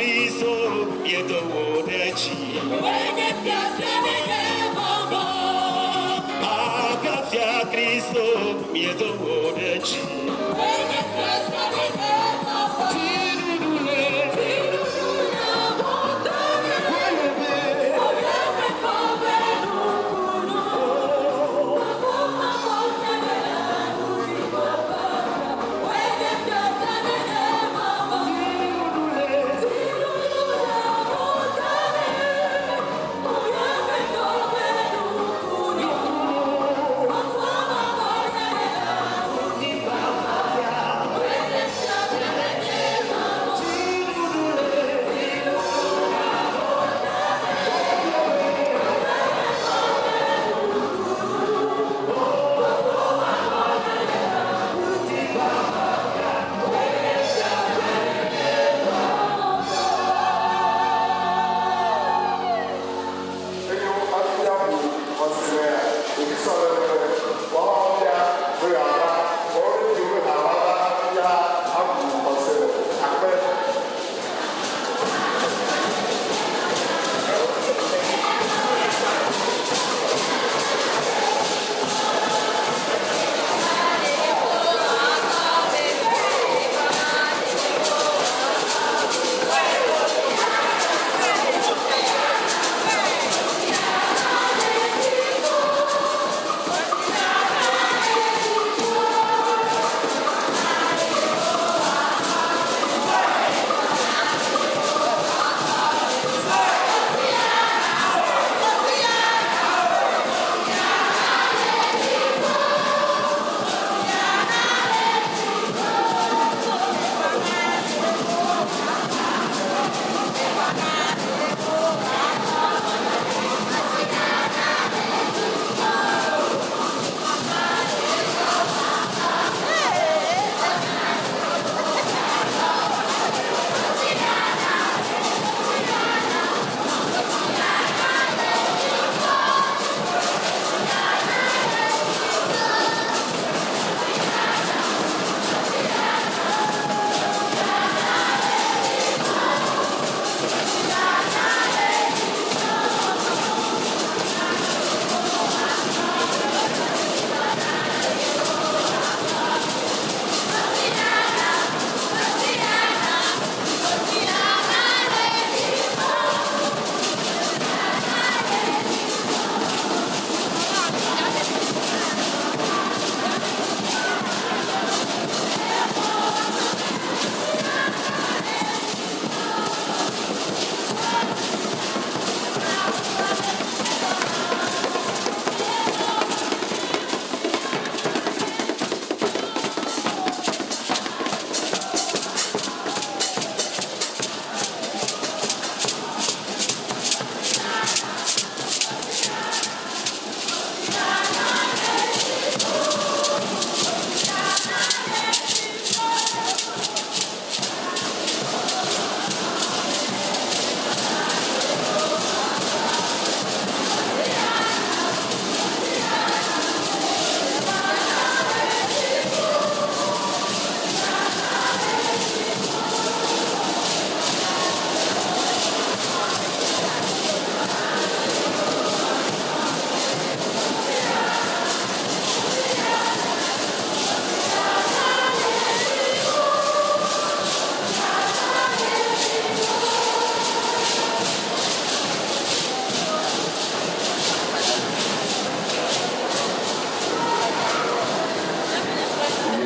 Kristo, míedo wò ɖe dzi. Akafia Kristo, míedo wò ɖe dzi. Dziɖuɖu le Enyo afia bu xɔse me ɖevi sɔleme wɔwɔ fia be yeava wɔwɔ ɖe be yeava va fia abu xɔse me akpe.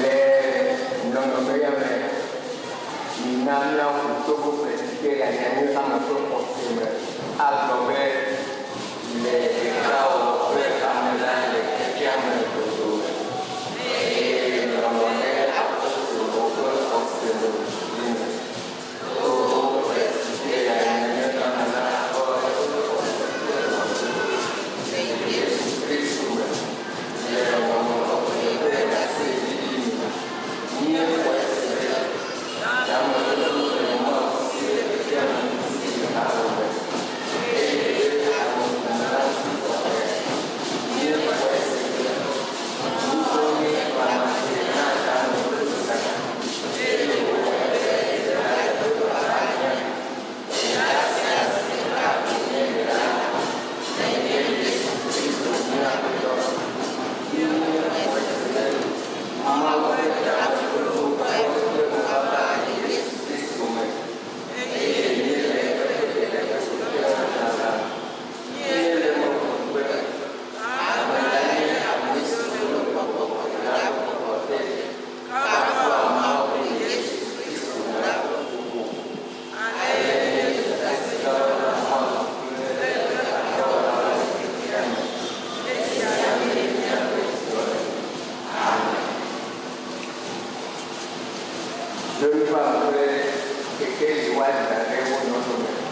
Le nɔnɔme ya me, mina míaƒo Togo Presbyterian Nyanyuihame ƒe xɔse me agblɔ be le ɖekawɔwɔ kple hame la le xexea me godoo eye lɔlɔ̃ ɖe apostolowo ƒe xɔse me dzi me. Togo Presbyterian Nyanyuihame la xɔ eƒe xɔse kple lɔlɔ̃ le Yesu Kristo me le Ŋɔŋlɔ Kɔkɔe ƒe ɖaseɖiɖi nu. Míexɔe se be tameɖoɖo le Mawu si ɖe xexeame ŋuti le hawo me, eye be ameƒomea ŋutikɔkɔe. woadzra ɖe wo nɔewo dome.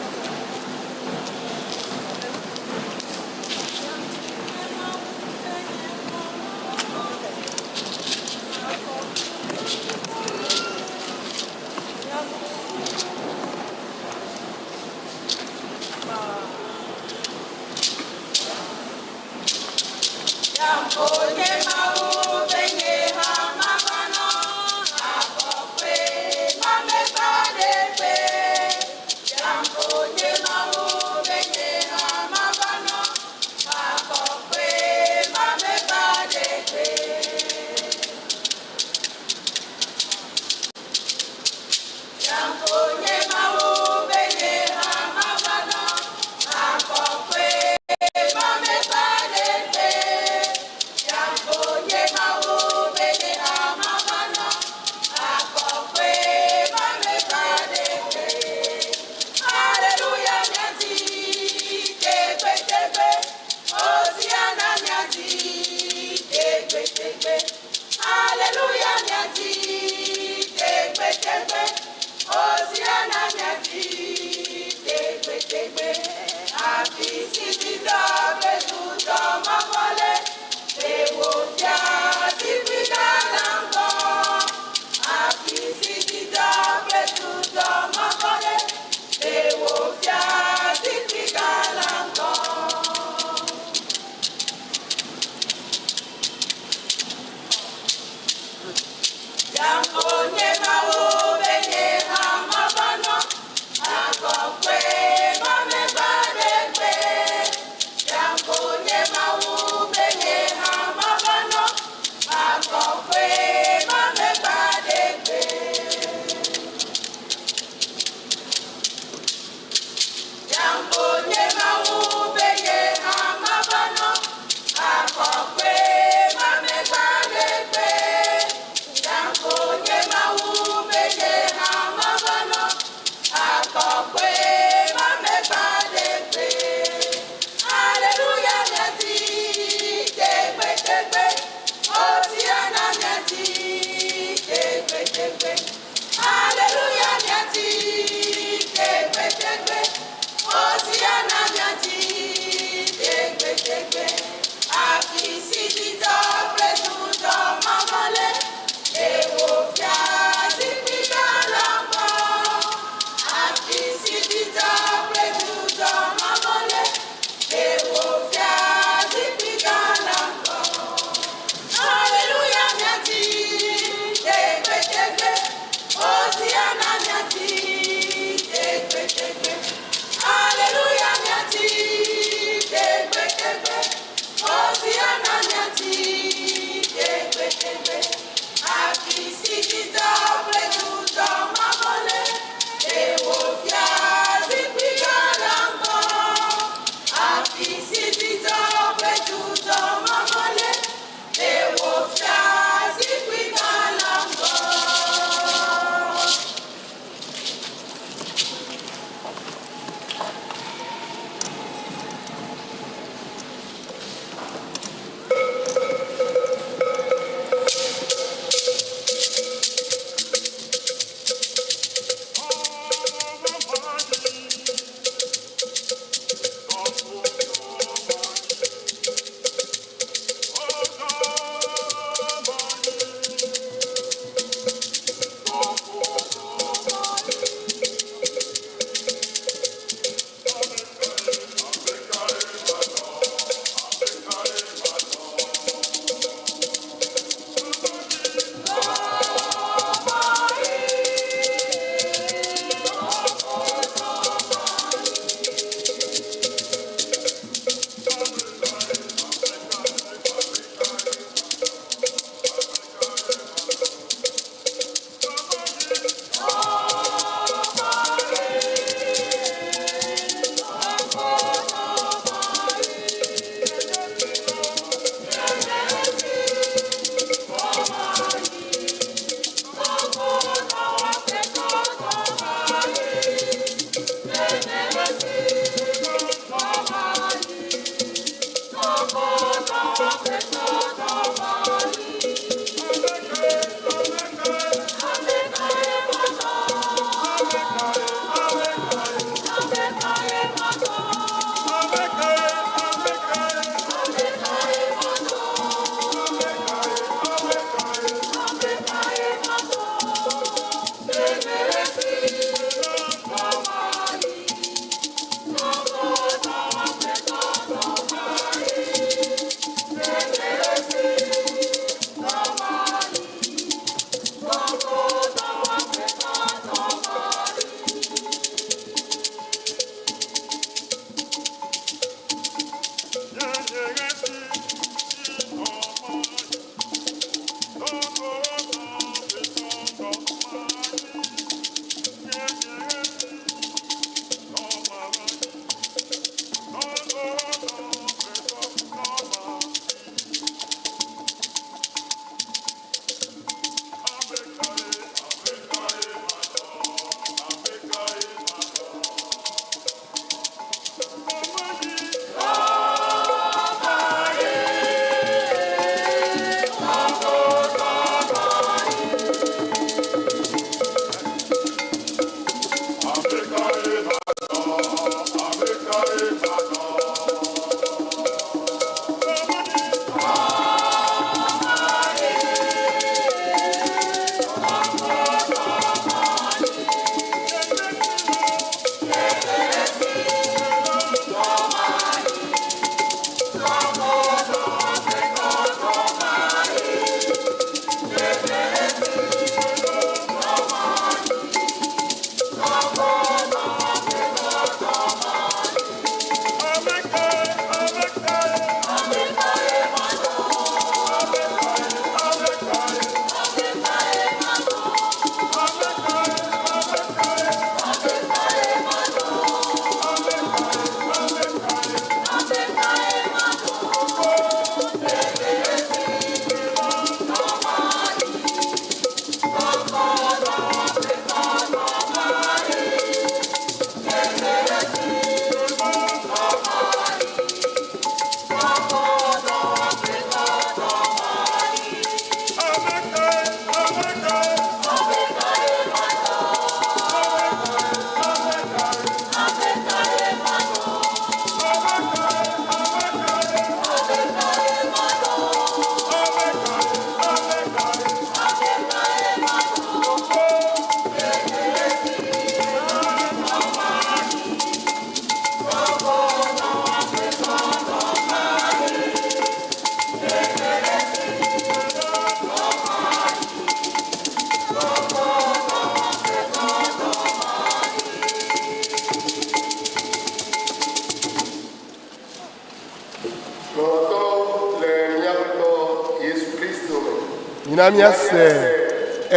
Mina míase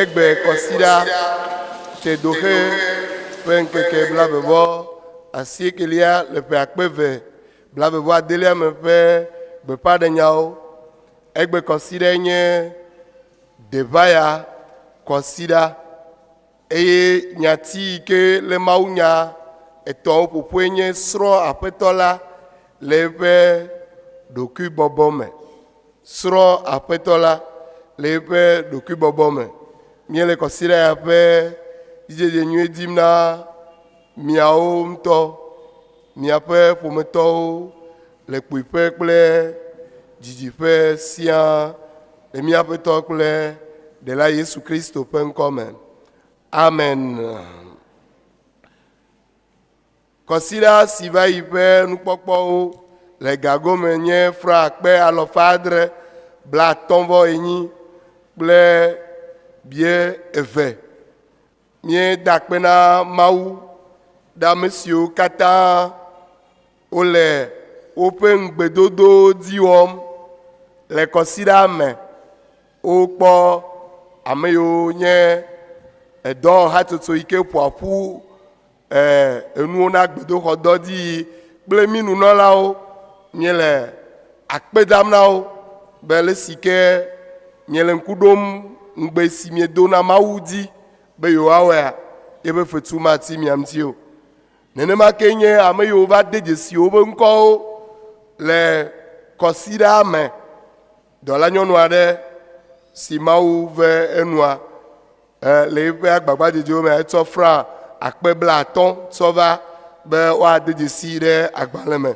egbe kɔsiɖa tedoxe ƒe ŋkeke blave vɔ asiekelia le ƒe akpe eve blave vɔ adelia me ƒe gbeƒãɖenyawo. Egbe kɔsiɖae nye Deʋaya kɔsiɖa eye nyati yi ke le mawunya etɔ̃wo ƒoƒue nye srɔ̃ Aƒetɔ la le eƒe ɖokuibɔbɔ me. Srɔ̃ Aƒetɔ la le eƒe ɖokuibɔbɔ me. Míele kɔsiɖa ya ƒe dzidzedze nyui dim na miawo ŋutɔ, miaƒe ƒometɔwo le kpuiƒe kple didiƒe siaa le mía Aƒetɔ kple Ɖela Yesu Kristo ƒe ŋkɔ me. Amen. Kɔsiɖa si va yi ƒe nukpɔkpɔwo le ga gome nye fra akpe alɔfa adre blaatɔ̃ vɔ enyi kple bie eve. Míeda akpe na Mawu ɖe ame siwo katã wole woƒe ŋugbedodowo dzi wɔm le kɔsiɖa me. Wokpɔ ame yiwo nye edɔwɔhatsotso yi ke ƒoa ƒu enuwo na gbedoxɔ dɔ dzi yi kple mí nunɔlawo míele akpe dam na wo be le si ke miele ŋku ɖom ŋugbe si miedo na Mawu dzi be yewoawɔea, yeƒe fetu mati mia ŋuti o. Nenema ke nye ame yiwo va de dzesi woƒe ŋkɔwo le kɔsiɖa me. Dɔlanyɔnu aɖe si Mawu ve enua, le eƒe agbagbadzedzewo me etsɔ franc akpe blaatɔ̃ tsɔ va be woade dzesi ɖe agbalẽ me.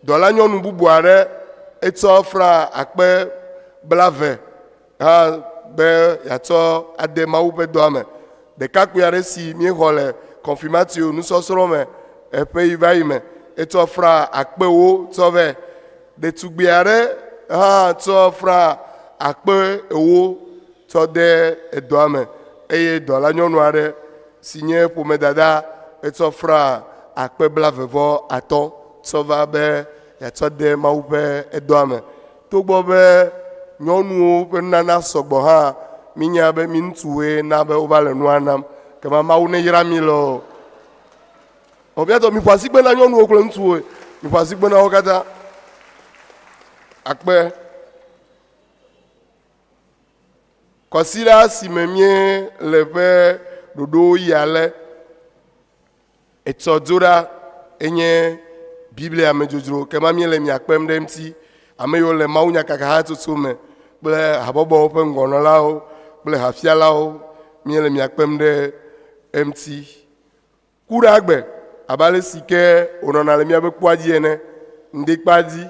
Dɔlanyɔnu bubu aɖe etsɔ franc akpe blave hã be yeatsɔ ade Mawu ƒe dɔa me. Ɖekakpui aɖe si míexɔ le konfirmatio nusɔsrɔ̃ me eƒe yi va yi me etsɔ franc akpe ewo tsɔ vɛ. Ɖetugbui aɖe hã tsɔ franc akpe ewo tsɔ de edɔa me eye dɔlanyɔnu aɖe si nye ƒomedada etsɔ franc akpe blave vɔ atɔ̃ tsɔ va be yeatsɔ de Mawu ƒe edɔa me. Togbɔ be nyɔnuwo ƒe nunana sɔgbɔ hã, mínya be mí ŋutsuwoe na be wova le nua nam. Kema Mawu neyra mí loo. Nɔviatɔ, miƒo asikpe na nyɔnuwo kple ŋutsuwo. Miƒo asikpe na wo katã. Akpe. Kɔsiɖa si me míele ƒe ɖoɖowo yi ale. Etsɔ dzo ɖa enye Biblia me dzodzro ke ma míele mia kpem ɖe eŋuti. Ame yiwo le mawunyakaka hatsotso me kple habɔbɔwo ƒe ŋgɔnɔlawo kple hafialawo míele mia kpem ɖe eŋuti. Ku ɖe agbe abe ale si ke wònɔna le míaƒe kpɔa dzi ene, ŋdikpa dzi,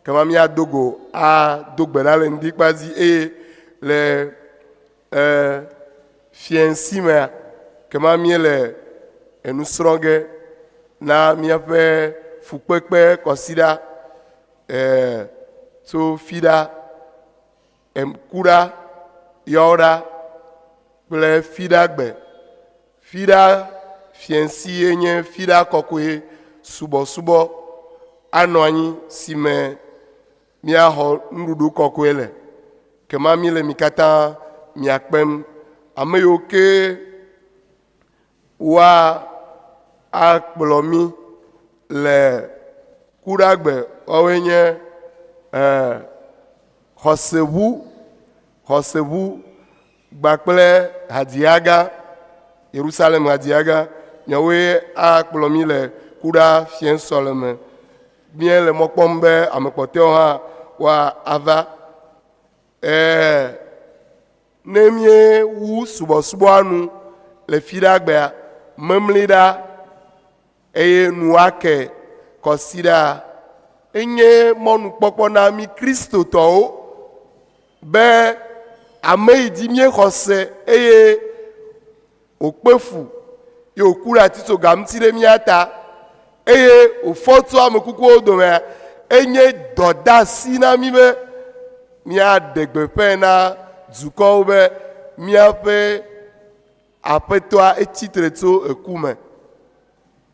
kema míado go ado gbe ɖa le ŋdikpa dzi eye le e, fiẽsi mea, kema míele enu srɔ̃ ge na míaƒe fukpekpe kɔsiɖa e, tso fiɖa, kuɖa, yɔɖa kple fiɖa gbe. Fiɖa fiẽsi ye nye fiɖa kɔkɔe subɔsubɔ anɔ anyi si me míaxɔ nuɖuɖu kɔkɔe le. Kema míle mi katã mia kpem. Ame yiwo ke woa akplɔ mí le kuɖagbe woawoe nye e, xɔseʋu, xɔseʋu Kpakple Hadiaga, Yerusalem Hadiaga, miawoe akplɔ mí le kuɖa fiẽ sɔleme. Míele mɔ kpɔm be ame kpɔtɔewo hã woava. Ɛɛ, ne míewu subɔsubɔa nu le fiɖagbea, memli ɖa eye nu ake kɔsiɖa. Enye mɔnukpɔkpɔ na mí Kristotɔwo be ame yi dzi míexɔ se eye wòkpe fu ye wòku ɖe atitsoga ŋuti ɖe mía ta eye wòfɔ tso ame kukuwo domea, enye dɔdeasi na mí be míaɖe gbeƒãe na dukɔwo be míaƒe Aƒetɔa etsi tre tso eku me.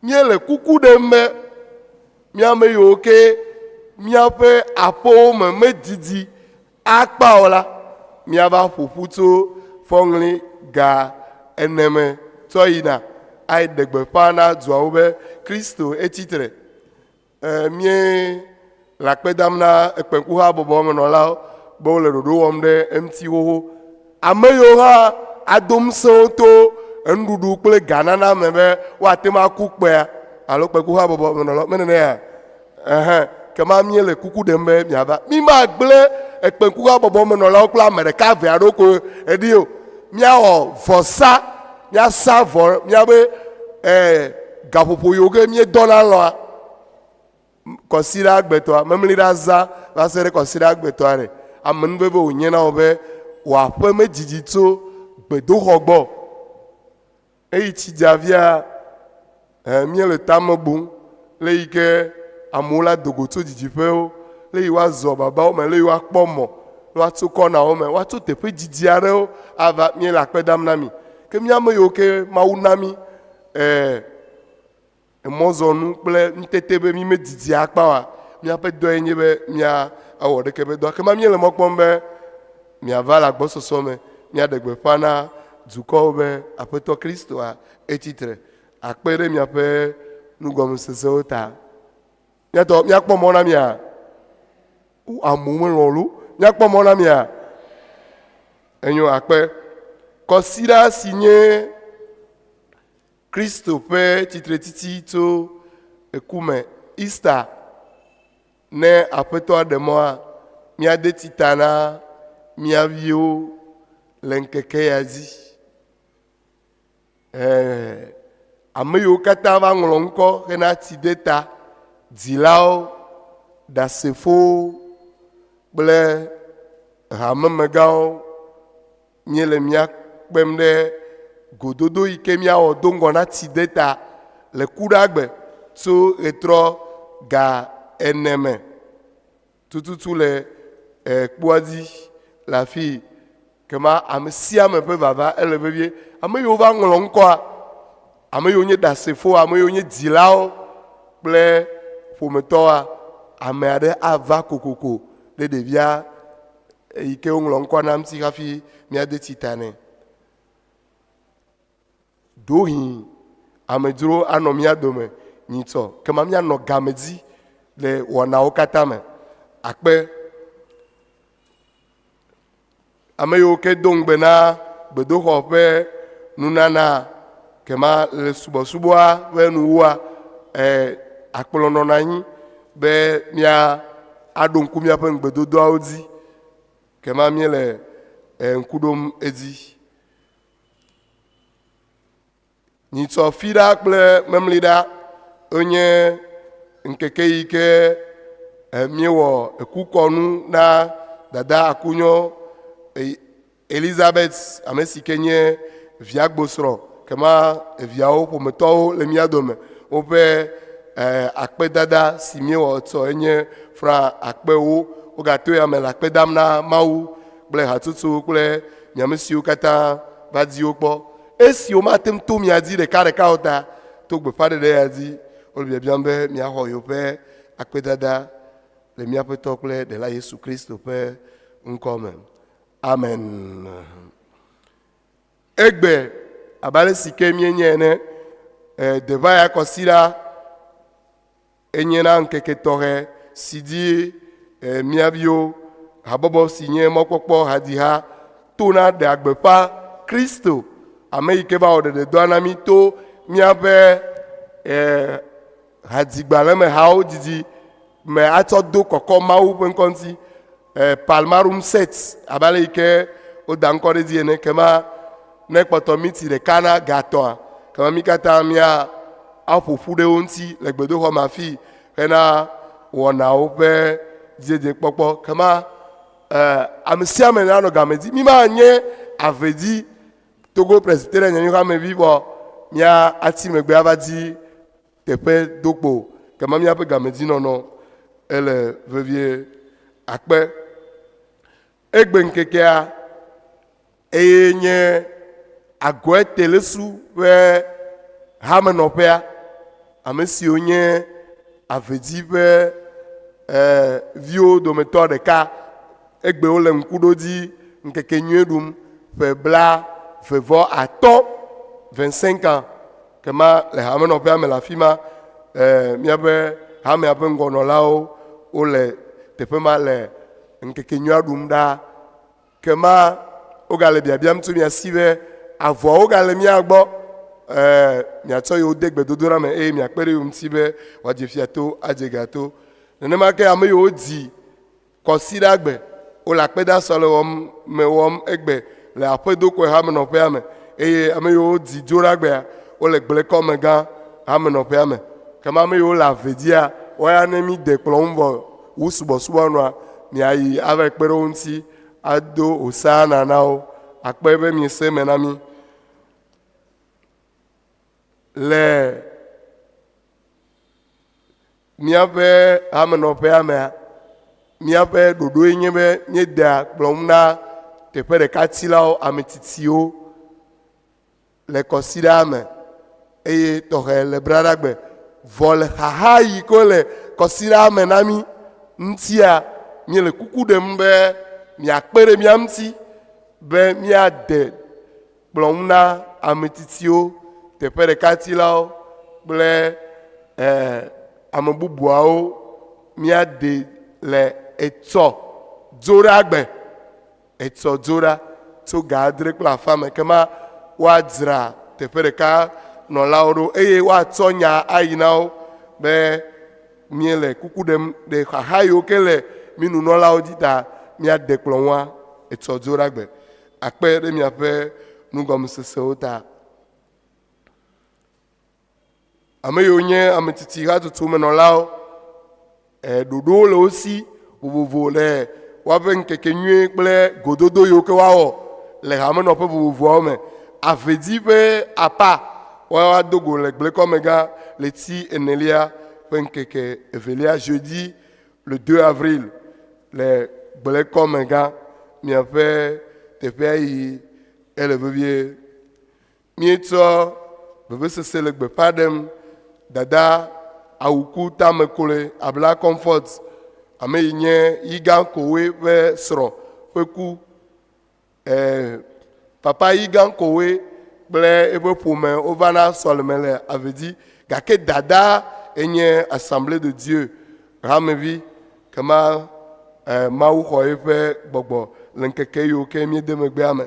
Míele kuku ɖem be mía ame yiwo ke míaƒe aƒewo me medidi akpa o la, míava ƒo ƒu tso fɔŋli ga ene me tsɔ yina ayi ɖe gbeƒã na duawo be Kristo etsi tre. E, míele akpe dam na ekpẽkuhabɔbɔ me nɔlawo be wole ɖoɖo wɔm ɖe eŋuti xoxo. Ame yiwo hã ado ŋusẽ wo to enuɖuɖu kple ganana me be woate ŋu aku kpea alo kpẽkuhabɔbɔ me nɔlawo, menenea? Ɛhɛ, kema míele kuku ɖem be miava. Mímagblẽ ekpẽkuhabɔbɔ me nɔlawo kple ame ɖeka eve aɖewo ko eɖi o. Míawɔ vɔsa, míasa vɔ míabe eh, gaƒoƒo yiwo ke míedɔna lɔa kɔsiɖa gbetɔa, memliɖa zã va se ɖe kɔsiɖa gbetɔa ɖe. Amenuveve wònye na wò be wò aƒe medzidzi tso gbedoxɔ gbɔ o. Eyi tsi dza via, eh, míele tame bum le yi ke amewo la do go tso didiƒewo, le yi woazɔ babawo me, le yi woakpɔ mɔ, le woatso kɔnawo me, woatso teƒe didi aɖewo ava. Míele akpe dam na mi. Ke mía ame yiwo ke Mawu na mí eh, emɔzɔnu kple ŋutete be mímedidi akpa oa, míaƒe dɔe nye be míawɔ ɖeke ƒe dɔa. Kema míele mɔ kpɔm be miava le agbɔsɔsɔ me, míaɖe gbeƒã na dukɔwo be Aƒetɔ Kristoa etsi tre. Akpe ɖe miaƒe nugɔmesesewo ta. Míatɔ, míakpɔ mɔ na mia? O, amewo melɔ̃ lo. Míakpɔ mɔ na mia? Enyo, akpe. Kɔsiɖa si nye Kristo ƒe tsitretsitsi tso eku me, Easter, ne Aƒetɔa ɖe mɔa, míade tsi ta na mía viwo le ŋkeke ya dzi. Ɛɛ, ame yiwo katã va ŋlɔ ŋkɔ hena tsideta, dzilawo, ɖasefowo kple hamemegãwo Míele mía kpem ɖe gododo yi ke míawɔ do ŋgɔ na tsideta le Kuɖagbe tso ɣetrɔ ga ene me tututu le kpoa dzi le afii. Kema ame sia ame ƒe vava ele vevie. Ame yiwo va ŋlɔ ŋkɔa, ame yiwo nye ɖasefo, ame yiwo nye dzilawo kple ƒometɔwoa, ame aɖe ava kokoko ɖe ɖevia eyi ke woŋlɔ ŋkɔ na ŋuti hafi míade tsi ta nɛ. Ɖewohĩ amedzro anɔ mía dome nyitsɔ, kema míanɔ game dzi le wɔnawo katã me. Akpe ame yiwo ke do ŋugbe na gbedoxɔ ƒe nunana kema le subɔsubɔa ƒe nuwua, eh, akplɔ nɔna anyi be mía aɖo ŋku míaƒe ŋugbedodoawo dzi. Kema míele eh, ŋku ɖom edzi. Nyitsɔ fiɖa kple memliɖa wonye ŋkeke yi ke eh, míewɔ ekukɔnu na dada Akunyɔ eh, Elizabeth, ame si ke nye viagbosrɔ̃, kema eviawo ƒometɔwo le mía dome. Woƒe eh, akpedada si míewɔ etsɔ enye fra akpewo. Wogato ya me le akpe dam na Mawu kple hatsotso kple miame siwo katã va di wo kpɔ. Esi womate ŋu to mia dzi ɖekaɖeka o ta, to gbeƒãɖeɖe ya dzi, wole biabiam be miaxɔ yewoƒe akpedada le mía Aƒetɔ kple Ɖela Yesu Kristo ƒe ŋkɔ me. Amen. Egbe, abe ale si ke míenye ene, eh, Deʋaya Kɔsiɖa enye na ŋkeke tɔxɛ si dzi eh, mía viwo habɔbɔ si nye mɔkpɔkpɔ hadziha tona ɖea gbeƒã Kristo, ame yi ke va wɔ ɖeɖedɔa na mí to míaƒe eh, hadzigbalẽ me hawo dzidzi me atsɔ do kɔkɔ Mawu ƒe ŋkɔ ŋuti. Eh, Palmarum set abe ale yi ke woda ŋkɔ ɖe edzi ene kema ne kpɔtɔ miti ɖeka na ga etɔ̃a kema mí katã mía aƒo ƒu ɖe wo ŋuti le gbedoxɔ me afii hena wɔnawo ƒe dzidzedzekpɔkpɔ kema eh, ame sia ame nanɔ game dzi. Mí manye ave dzi Togo Presbyterian Nyanyuixamevi vɔ mía atsi megbe ava dzi teƒe do kpo kema míaƒe gamedzinɔnɔ ele vevie akpe. Egbe ŋkekea eye nye Agɔe Telesu ƒe hamenɔƒea, ame siwo nye Avedzi ƒe eh, viwo dometɔ ɖeka. Egbe wole ŋkuɖodzi ŋkekenyuie ɖum ƒe 25, 25 ans kema le hamenɔƒea me le afi ma. E, míaƒe hamea ƒe ŋgɔnɔlawo wole teƒe ma le ŋkekenyuia ɖum ɖaa. Kema wogale biabiam tso mia si be avɔawo gale mía gbɔ. E, miatsɔ yewo de gbedodoɖa me eye miakpe ɖe yewo ŋuti be wòadze fia to adze ga to. Nenema ke ame yiwo di Kɔsiɖagbe, wole akpedasɔle wɔm me wɔm egbe le aƒedokɔe hamenɔƒea me eye ame yiwo di Dzoɖagbea, wole gblekɔmegã hamenɔƒea me. Kema ame yiwo le ave dzia, woya ne mi de kplɔ ŋu vɔ wu subɔsubɔ nua, miayi ava kpe ɖe wo ŋuti ado hosana na wo. Akpe be miese eme na mi. Le Míaƒe hamenɔƒea mea, míaƒe ɖoɖoe nye be míedea kplɔ ŋu na teƒe ɖeka tsilawo, ame tsitsiwo le kɔsiɖaa me eye tɔxɛ le braɖagbe. Vɔ le xaxa yi ke le kɔsiɖaa me na mí ŋutia, míele kuku ɖem be miakpe ɖe mía ŋuti be míade kplɔ ŋu na ame tsitsiwo, teƒe ɖeka tsilawo kple eh, ame bubuawo míade le etsɔ dzoɖagbe, etsɔ dzoɖa tso ga 8 kple afã me kema woadzra teƒe ɖeka nɔlawo ɖo eye woatsɔ nya ayi na wo be míele kuku ɖem ɖe xaxa yiwo ke le mí nunɔlawo dzi ta míade kplɔ ŋua etsɔ dzoɖagbe. Akpe ɖe miaƒe nugɔmesesewo ta. Ame yiwo nye ame tsitsi hatsotsomenɔlawo, e, ɖoɖowo le wo si vovovo le woaƒe ŋkekenyuie kple gododo yiwo ke woawɔ le hamenɔƒe vovovoawo me. Avedzi ƒe apa woado go le gblekɔmegã ɣleti enelia ƒe ŋkeke evelia, jeudi le 2 avril le gblekɔmegã miaƒe teƒea yi ele vevie. Míetsɔ vevesese le gbeƒã ɖem Dada Awuku Tamekloe Abla Comfort, ame yi nye Yiga Kowe ƒe srɔ̃ ƒe ku. E, Papa Yiga Kowe kple eƒe ƒome wovana sɔleme le Avedzi gake Dada enye Assemblée de Dieu hamevi kema e, Mawu xɔ eƒe gbɔgbɔ le ŋkeke yiwo ke míede megbea me.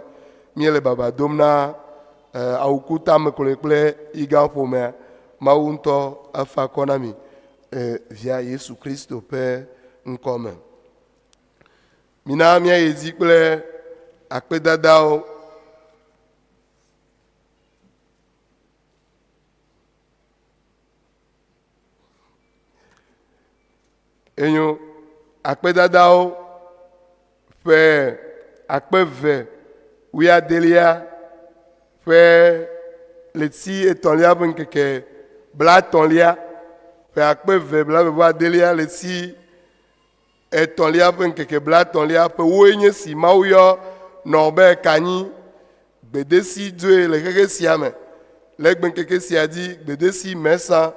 Míele baba dom na e, Awuku Tamekloe kple Yiga ƒomea. Mawu ŋutɔ afa akɔ na mi e, via Yesu Kristo ƒe ŋkɔ me. Mina míayi edzi kple akpedadawo. Enyo, akpedadawo ƒe 2009 ƒe ɣleti etɔ̃lia ƒe ŋkeke 30, ƒe 2029 ɣleti etɔ̃lia ƒe ŋkeke 30 ƒe woe nye si Mawu yɔ nɔ be Kanyi gbedesi dzoe le xexe sia me. Le egbeŋkeke sia dzi, gbedesi Mɛsa,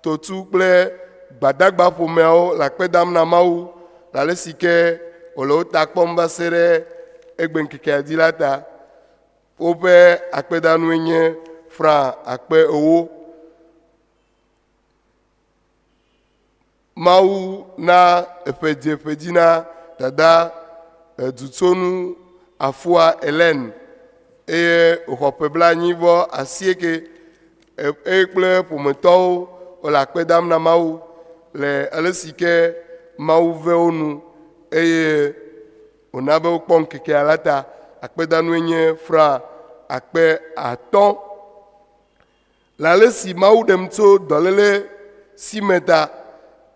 Totu kple Gbadagba ƒomeawo le akpe dam na Mawu le ale si ke wòle wo ta kpɔm va se ɖe egbeŋkekea dzi la ta. Woƒe akpedanue nye franc 4000. Mawu na eƒe dze ƒe dzi na dada Edutsonu Afua Helen eye wòxɔ ƒe 48. Eye kple ƒometɔwo wole akpe dam na Mawu le ale si ke Mawu ve wo nu eye wòna be wokpɔ ŋkekea la ta. Akpedanue nye franc 5000. Le ale si Mawu ɖem tso dɔléle si me ta,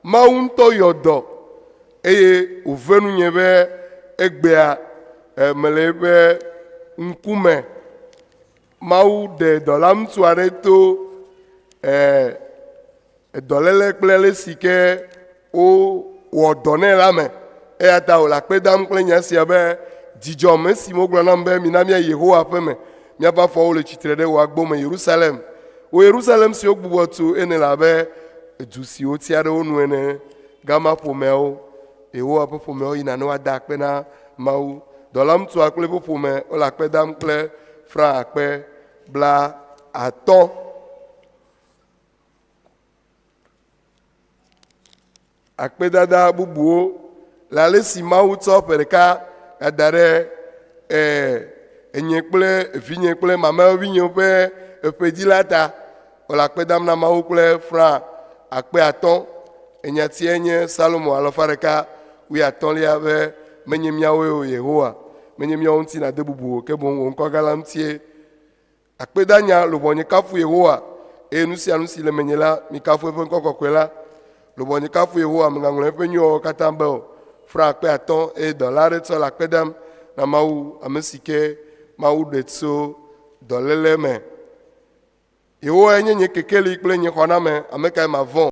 Mawu ŋutɔ yɔ dɔ eye wòve nunye be egbea mele eƒe ŋkume. Mawu ɖe dɔla ŋutsu aɖe to dɔléle kple ale si ke wowɔ dɔ nɛ la me. Eya ta wòle akpe dam kple nya sia be, Dzidzɔm esi wogblɔ nam be, Mina míayi Yehowa ƒe me. Míaƒe afɔwo le tsitre ɖe wò agbo me, Yerusalem. Wò Yerusalem si wogbugbɔ tu ene le abe du si wotia ɖe wo nu ene. Gama ƒomeawo, Yehowa ƒe ƒomeawo yina ne woada akpe na Mawu. Dɔla ŋutsua kple eƒe ƒome wole akpe dam kple franc akpe 50. Akpedada bubuwo le ale si Mawu tsɔ ƒe ɖeka gada ɖe e, enye kple vinye kple mamlɛawo vinyewo ƒe eƒe dzi la ta. Wole akpe dam na Mawu kple franc 5000. Enyatia nye Salomo 150lia be menye míawoe o Yehowa, menye míawo ŋuti nàde bubu o, ke boŋ wò ŋkɔ gã la ŋutie. Akpedanya luʋɔnye kafu Yehowa, eye nu sia nu si le menye la, mikafu eƒe ŋkɔ kɔkɔe la. Luʋɔnye kafu Yehowa, mègaŋlɔ eƒe nyuiwɔwɔ katã be o. Fra 5000, eye dɔla aɖe tsɔ le akpe dam na Mawu, ame si ke Mawu ɖe tso dɔléle me. Yehowae nye nye kekeli kple nye xɔname, ame kae mavɔ̃?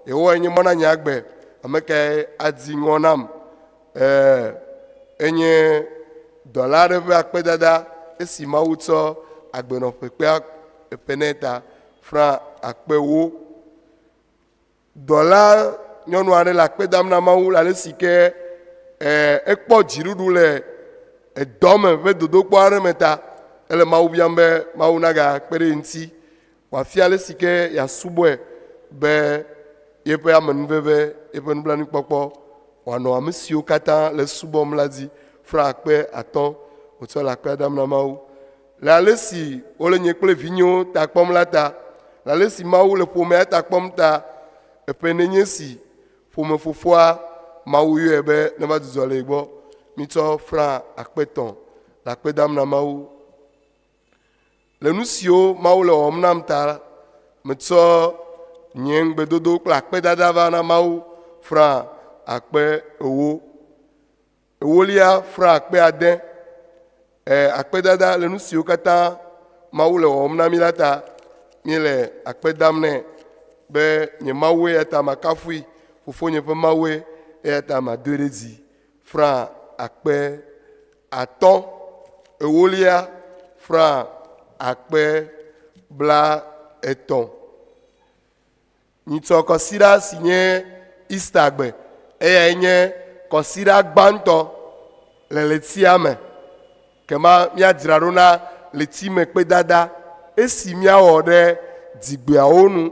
Yehowae nye mɔ na nye agbe, ame kae adi ŋɔ nam? Ɛ̃, enye dɔla aɖe ƒe akpedada esi Mawu tsɔ agbenɔƒe kpea eƒe nɛ ta franc 4000. Dɔla nyɔnu aɖe le akpe dam na Mawu le ale si ke ɛɛ ekpɔ dziɖuɖu le edɔ me ƒe dodokpɔ aɖe me ta. Ele Mawu biam be Mawu nagakpe ɖe ye ŋuti wòafia ale si ke yeasubɔe be yeƒe amenuveve, yeƒe nublanuikpɔkpɔ wòanɔ ame siwo katã le esubɔm la dzi. Fra 5000 wòtsɔ le akpea dam na Mawu. Le ale si wole nye kple vinyewo ta kpɔm la ta, le ale si Mawu le ƒomea ta kpɔm ta, eƒe nenye si ƒome fofoa Mawu yɔe be neva dzudzɔ le ye gbɔ. Mitsɔ fra 3000 le akpe dam na Mawu. Le nu siwo Mawu le wɔwɔm nam ta la, metsɔ nye ŋugbedodo kple akpedada va na Mawu franc 4000. Ewolia franc 8000. E, akpedada le nu siwo katã Mawu le wɔwɔm na mí la ta, míele akpe dam nɛ be nye Mawue eya ta makafui, fofonye ƒe Mawue eya ta madoe ɖe dzi. Franc 5000. Ewolia, franc 30,000. Nyitsɔ kɔsiɖa si nye Easter gbe, eyae nye kɔsiɖa gbãtɔ le ɣletia me. Kema míadzra ɖo na ɣletimekpedada esi míawɔ ɖe dzigbeawo nu.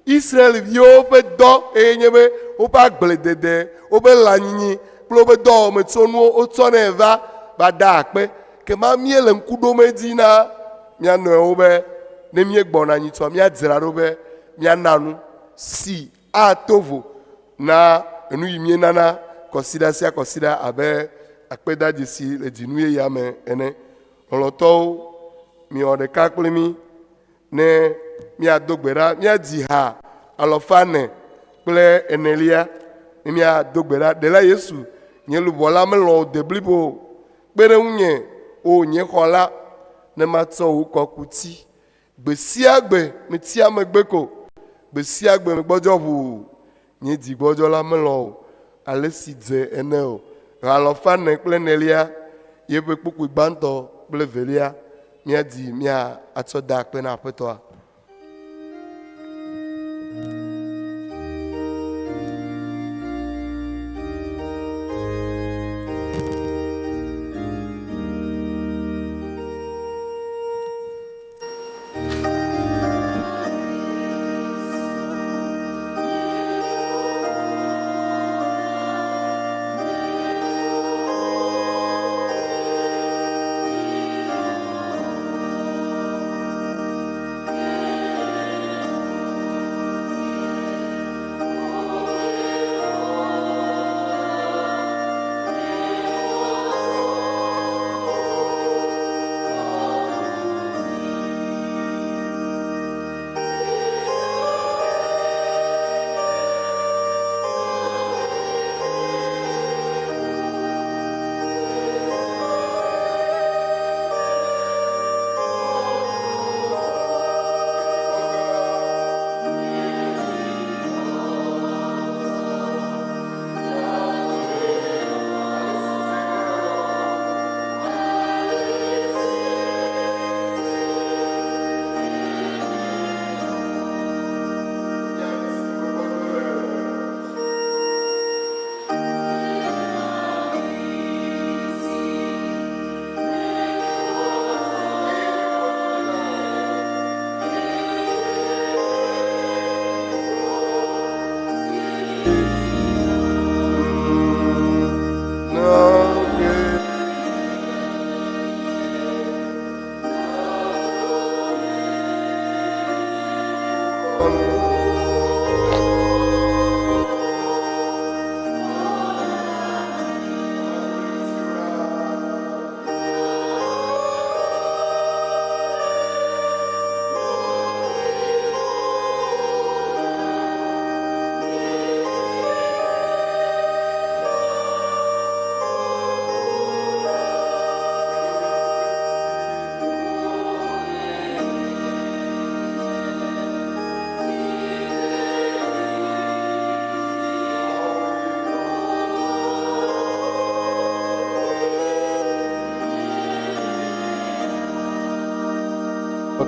Israel-viwo ƒe dɔ eye nye be woƒe agbledede, woƒe lãnyinyi kple woƒe dɔwɔmetsonuwo wotsɔnɛ va va daa akpe. Kema míele ŋku ɖom edzi na mía nɔewo be ne míegbɔna nyitsɔa, míadzra ɖo be míana nu si ato vo na enu yi míenana kɔsiɖa sia kɔsiɖa abe akpedadzesi le dzinu yeyea me ene. Lɔlɔ̃tɔwo, miwɔ ɖeka kpli mí ne míado gbe ɖa, míadzi ha 404 ne míado gbe ɖa. Ɖela Yesu, nye luʋɔ la melɔ̃ wò de blibo o. Kpe ɖe ŋunye, O nye xɔla, ne matsɔ wò kɔkuti. Gbe sia gbe metsia megbe ko, gbe sia gbe megbɔdzɔ ʋuu. Nye dzi gbɔdzɔ la melɔ̃ wò ale si dze ene o. Ha 404 yeƒe kpukpui gbãtɔ kple evelia míadi míatsɔ da akpe na Aƒetɔa.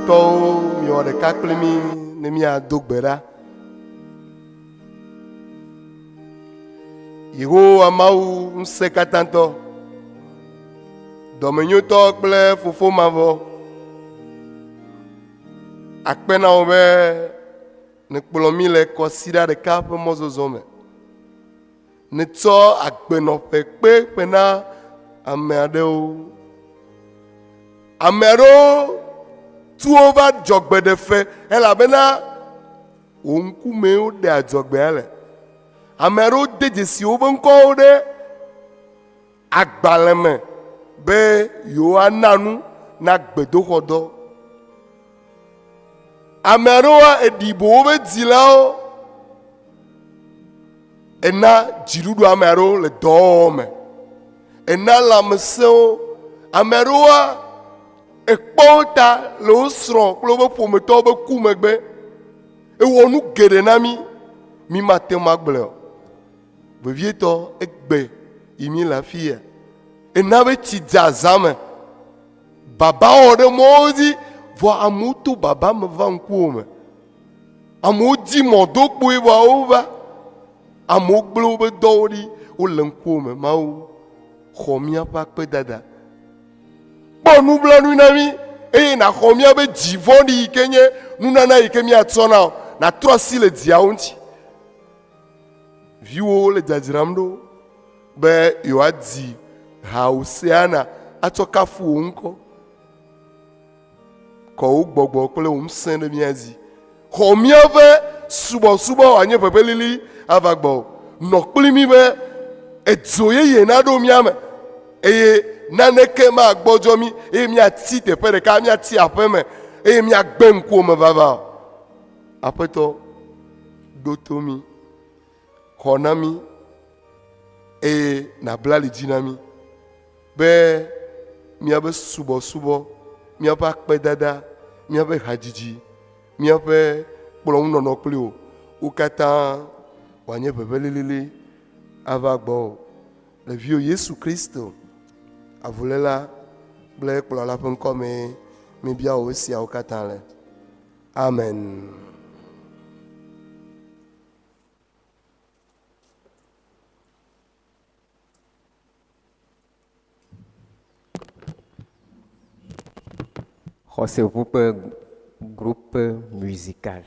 Lɔlɔ̃tɔwo, miwɔ ɖeka kpli mí ne míado gbe ɖa. Yehowa Mawu ŋusẽkatãtɔ, dɔmenyotɔ kple fofo mavɔ, akpe na wò be nèkplɔ mí le kɔsiɖa ɖeka ƒe mɔzɔzɔ me. Nètsɔ agbenɔƒe kpe ƒe na ame aɖewo. Ame aɖewo tu woƒe adzɔgbeɖefe elabena wò ŋkumee woɖe adzɔgbea le. Ame aɖewo de dzesi woƒe ŋkɔwo ɖe agbalẽ me be yewoana nu na gbedoxɔdɔ. Ame aɖewoa, eɖi bo woƒe dzilawo. Ena dziɖuɖu ame aɖewo le dɔwɔwɔ me. Ena lãmesẽwo ame aɖewoa, ekpɔ wo ta le wo srɔ̃ kple woƒe ƒometɔwo ƒe ku megbe. Ewɔ nu geɖe na mí, mí mate ŋu agblɔe o. Vevietɔ egbe yi mí le afi ya. Ena be tsi dza zã me. Baba wɔ ɖe mɔwo dzi vɔ amewo to baba me va ŋkuwò me. Amewo di mɔ do kpoe vɔa wova. Amewo gblẽ woƒe dɔwo ɖi wole ŋkuwò me. Mawu xɔ míaƒe akpedada. Kpɔ nublanui na mí eye nàxɔ míaƒe dzi vɔ̃ɖi yi ke nye nunana yi ke míatsɔ na wò. Nàtrɔ asi le dziawo ŋuti. Viwòwo le dzadzram ɖo be yewoadzi ha Hosiana atsɔ kafu wò ŋkɔ. Kɔ wò gbɔgbɔ kple wò ŋusẽ ɖe mía dzi. Xɔ míaƒe subɔsubɔ wòanye ʋeʋẽ lili ava gbɔwò. Nɔ kpli mí be edzo yeye naɖo mía me eye naneke magbɔdzɔ mí eye míatsi teƒe ɖeka, míatsi aƒe me eye míagbe ŋkuwò me vava o. Aƒetɔ, ɖo to mí, xɔ na mí eye nàbla ali dzi na mí be míaƒe subɔsubɔ, míaƒe akpedada, míaƒe hadzidzi, míaƒe kplɔ̃ŋunɔnɔ kpli wò, wo katã wòanye ʋeʋẽ lilili ava gbɔwò. Le viwò Yesu Kristo, avuléla kple kplɔla ƒe ŋkɔ mee míebia wò esiawo katã le. Amen. Xɔse ʋu ƒe groupe musical.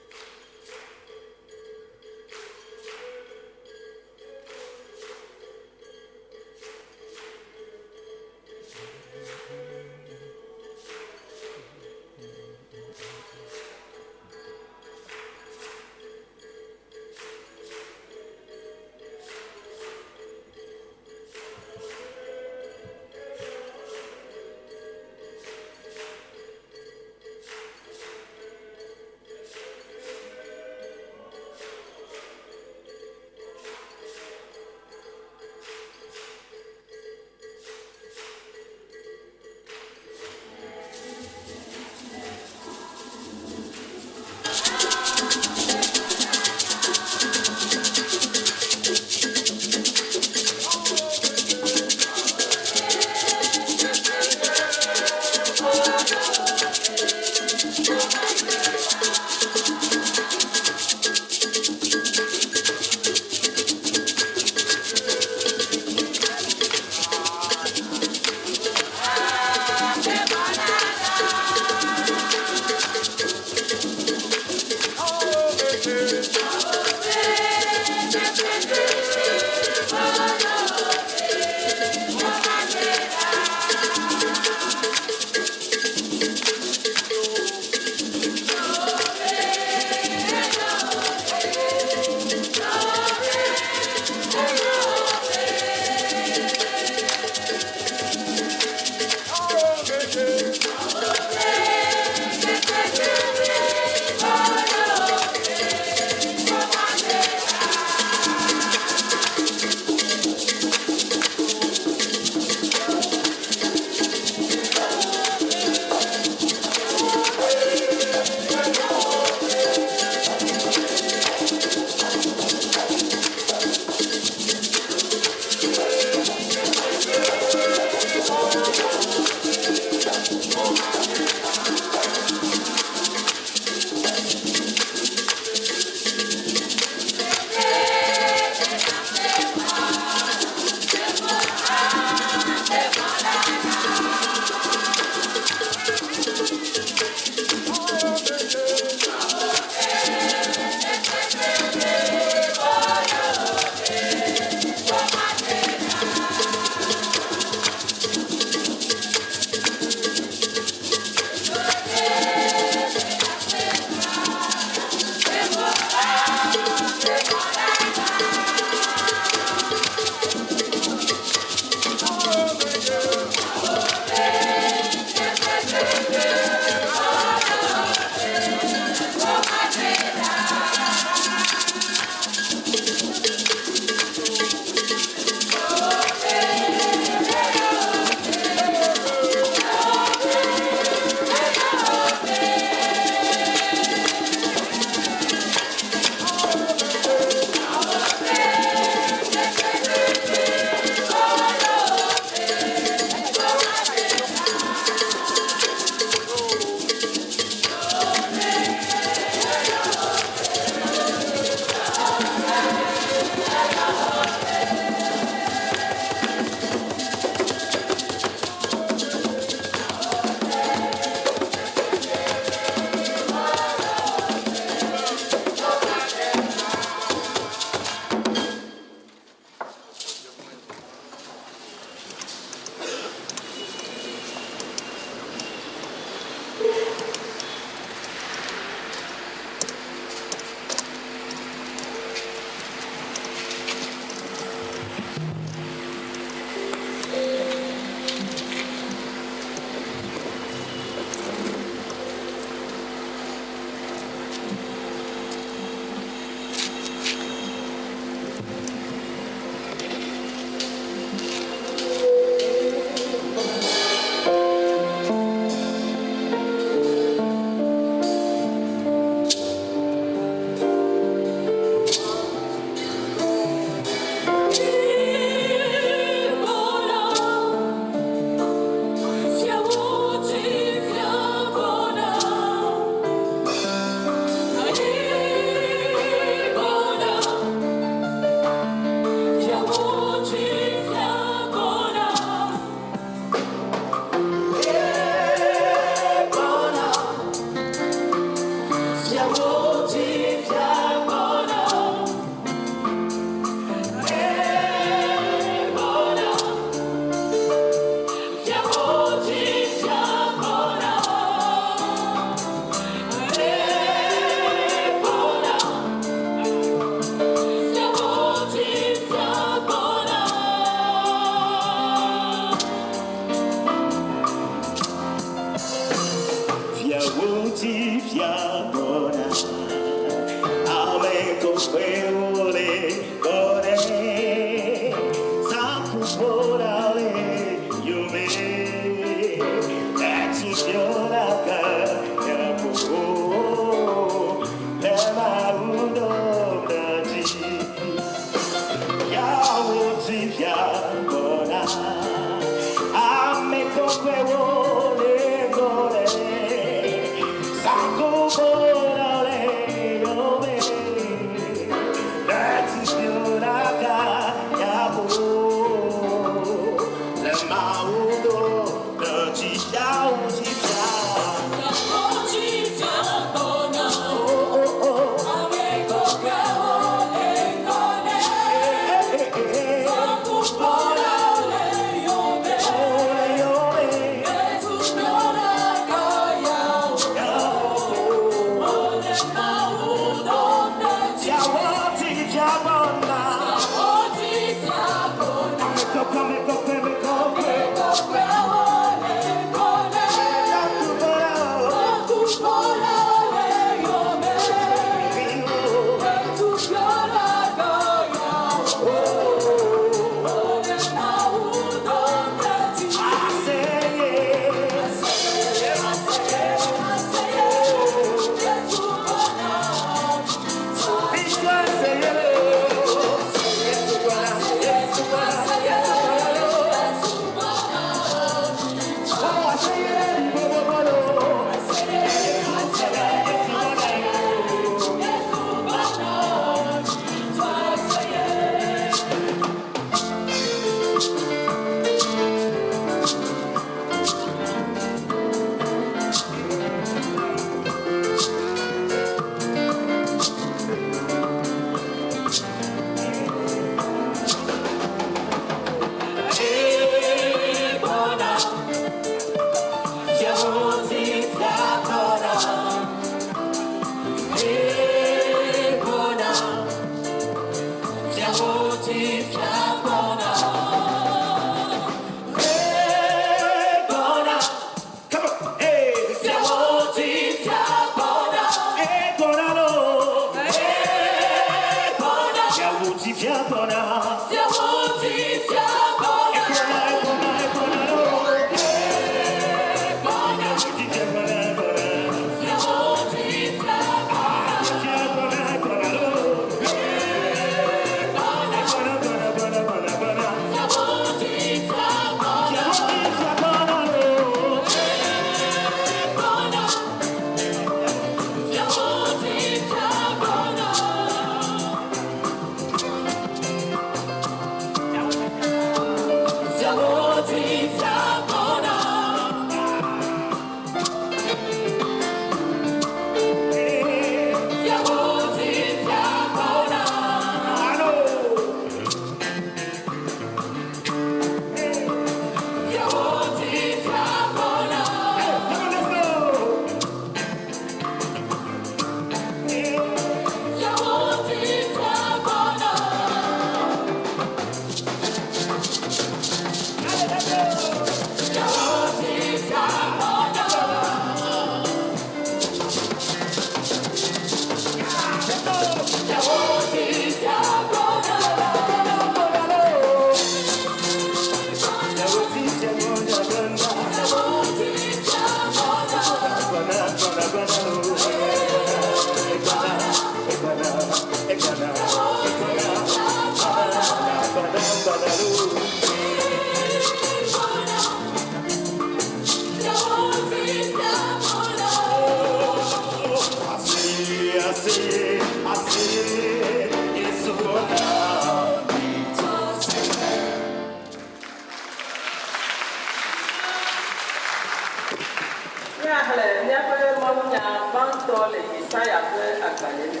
Míaxlẽ míaƒe mawunya gbãtɔ le Yesaya ƒe agbalẽ me.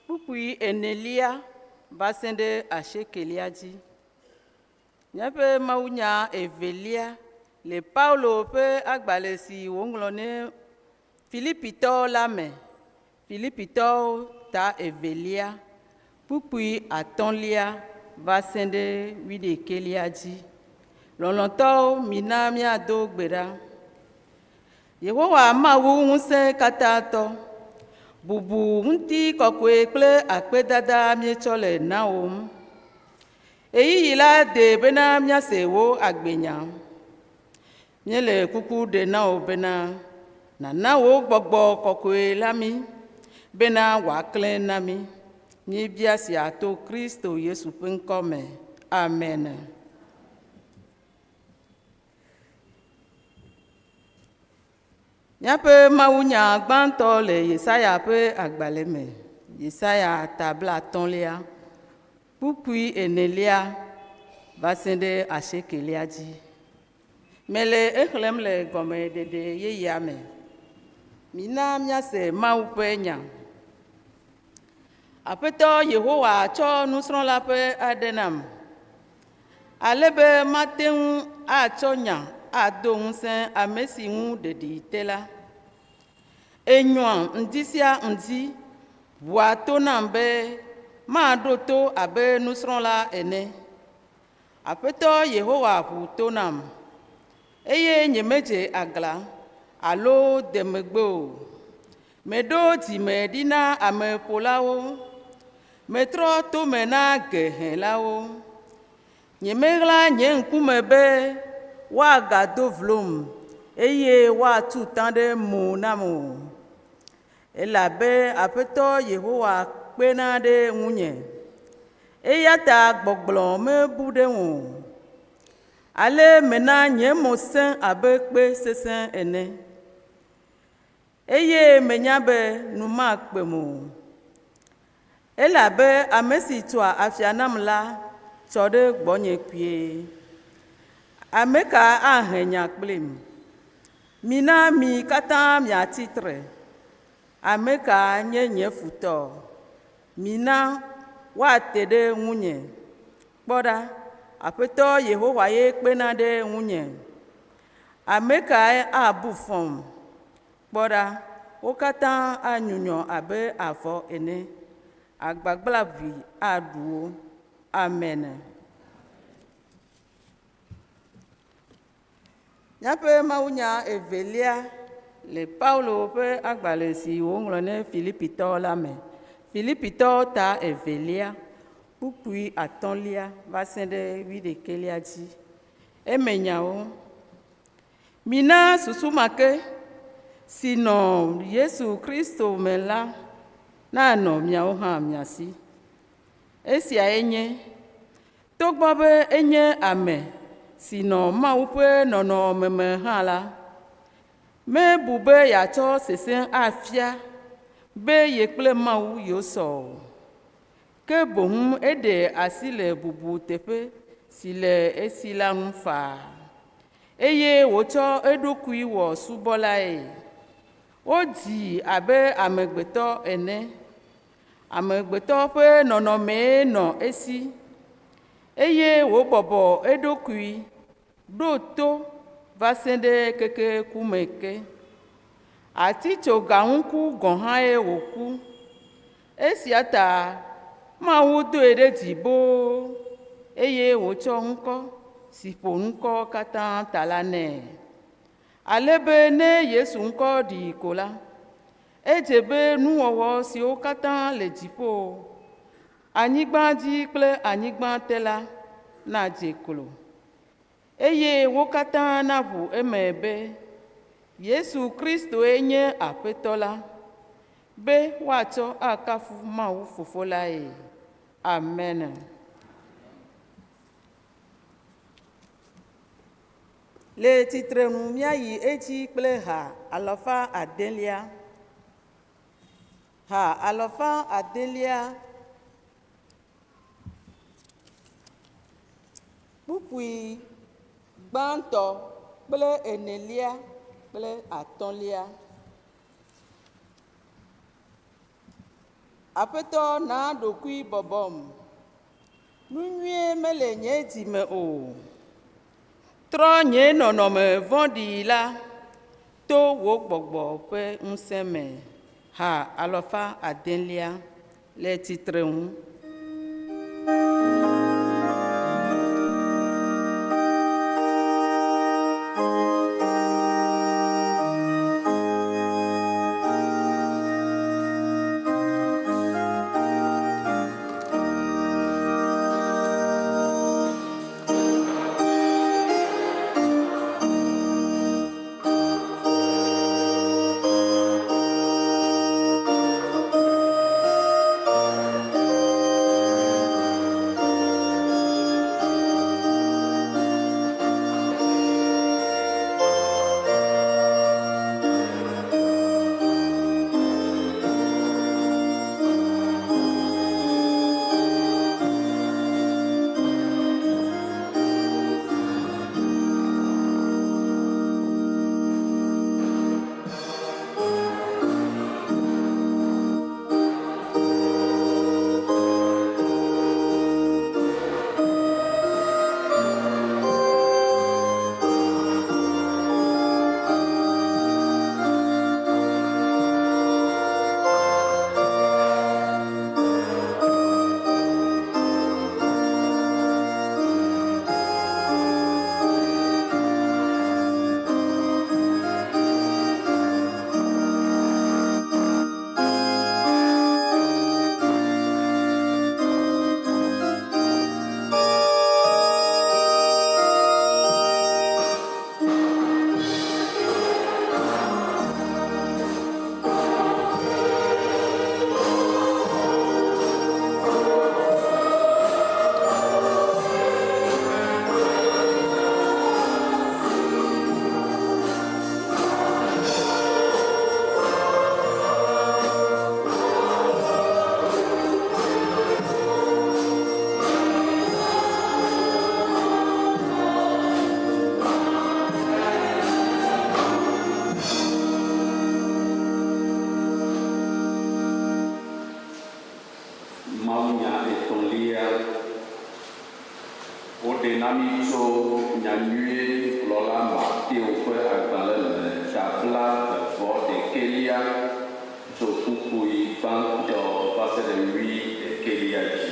Kpukpui enelia va se ɖe asiekelia dzi. Míaƒe mawunya evelia le Paulo ƒe agbalẽ si wòŋlɔ ne Filipitɔwo la me. Filipitɔwo ta evelia, kpukpui atɔ̃lia va se ɖe wuiɖekelia dzi. Lɔlɔ̃tɔwo, mina míado gbe ɖa. Yehowa Mawu ŋusẽkatãtɔ, bubu, ŋutikɔkɔe kple akpedada míetsɔ le nawòm. Ɣeyiɣi la de bena míase wò agbenya. Míele kuku ɖe na wò bena nàna wò gbɔgbɔ kɔkɔe la mí bena wòaklẽ na mí. Míebia sia to Kristo Yesu ƒe ŋkɔ me. Amen. Míaƒe mawunya gbãtɔ le Yesaya ƒe agbalẽ me. Yesaya ta blaatɔ̃lia, kpukpui enelia va se ɖe asiekelia dzi. Mele exlẽm le gɔmeɖeɖe yeyea me. Mina míase Mawu ƒe nya. Aƒetɔ Yehowa tsɔ nusrɔ̃la ƒe aɖe nam, ale be mate ŋu atsɔ nya ado ŋusẽ ame si ŋu ɖeɖi te la. Enyoa ŋdi sia ŋdi ʋua to nam be maɖo to abe nusrɔ̃la ene. Aƒetɔ Yehowa ʋu to nam, eye nyemedze aglã alo de megbe o. Meɖo dzime ɖi na ameƒolawo, metrɔ tome na gehelawo. Nyemeɣla nye ŋkume be woagado vlom eye woatu ta ɖe mo nam o. Elabe Aƒetɔ Yehowa kpena ɖe ŋunye. Eya ta gbɔgblɔ mebu ɖem o. Ale mena nye mo sẽ abe kpe sesẽ ene. Eye menya be nu makpem o. Elabe ame si tsoa afia nam la tsɔ ɖe gbɔnye kpuie. Ame ka ahe nya kplim? Mina mi katã miatsi tre. Ame ka nye nye futɔ? Mina woate ɖe ŋunye. Kpɔ ɖa, Aƒetɔ Yehowa ye kpena ɖe ŋunye. Ame kae abu fɔm? Kpɔ ɖa, wo katã anyunyɔ abe avɔ ene. Agbagblaʋui aɖu wo. Amen. Míaƒe mawunya evelia le Paulo ƒe agbalẽ si wòŋlɔ ne Filipitɔwo la me. Filipitɔwo ta evelia, kpukpui atɔ̃lia va se ɖe wuiɖekɛlia dzi. Emenyawo. Mina susu ma ke si nɔ Yesu Kristo me la nanɔ miawo hã mia si. Esiae nye, togbɔ be enye ame si nɔ Mawu ƒe nɔnɔme me hã la, mebu be yeatsɔ sesẽ afia be ye kple Mawu yewosɔ o. Ke boŋ eɖe asi le bubu teƒe si le esi la ŋu faa, eye wòtsɔ eɖokui wɔ subɔlae. Wodzii abe amegbetɔ ene. Amegbetɔ ƒe nɔnɔmee nɔ esi, eye wòbɔbɔ eɖokui ɖo to va se ɖe keke ku me ke. Atitsogaŋuku gɔ̃ hãe wòku. Esia ta Mawu doe ɖe dzi boo, eye wòtsɔ ŋkɔ si ƒo ŋkɔ katã ta la nɛ, ale be ne Yesu ŋkɔ ɖi ko la, edze be nuwɔwɔ siwo katã le dziƒo, anyigba dzi kple anyigba te la nadze klo, eye wo katã naʋu eme be Yesu Kristoe nye Aƒetɔ la, be woatsɔ akafu Mawu Fofo lae. Amen. Le tsitrenu míayi edzi kple ha alafa adelia. Ha alafa adelia kpukpui gbãtɔ kple enelia kple atɔ̃lia. Aƒetɔ na ɖokui bɔbɔm. Nu nyuie mele nye dzi me o. Trɔ nye nɔnɔme vɔ̃ɖi la to wò gbɔgbɔ ƒe ŋusẽ me. Ha alafa adelia le tsitre ŋu. etɔ̃lia. Woɖe na mí tso Nyanyuigblɔla Mateo ƒe agbalẽ me ta blaeve-vɔ-ɖekɛlia tso kpukpui gbãtɔ va se ɖe wuiɖekɛlia dzi.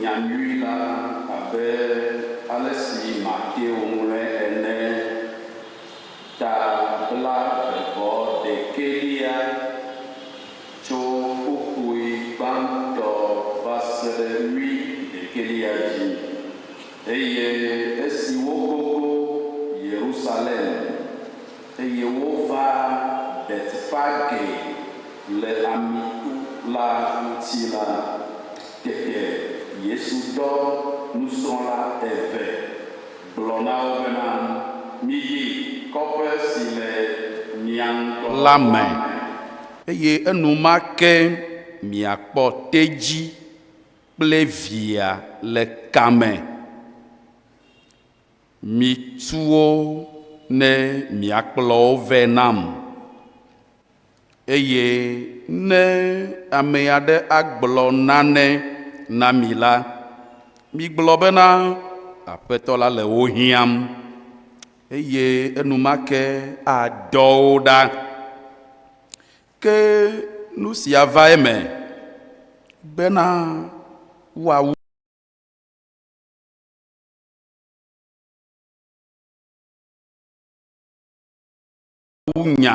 Nya nyui la abe ale si Mateo ŋlɔe ene, ta blaeve-vɔ-ɖekɛlia, tso kpukpui gbãtɔ va se ɖe wuiɖekɛlia dzi. Eye esi wogogo Yerusalem, eye wova Betfage le Amito la ŋuti la, tete Yesu dɔ nusrɔ̃la eve gblɔ na wo bena, Miyi kɔƒe si le mia ŋgɔ la me, eye enumake miakpɔ tedzi kple via le kame. Mitu wo ne miakplɔ wo vɛ nam. Eye ne ame aɖe agblɔ nane na mi la, migblɔ bena, Aƒetɔ la le wo hiãm, eye enumake adɔ wo ɖa. Ke nu sia va eme bena woawu nya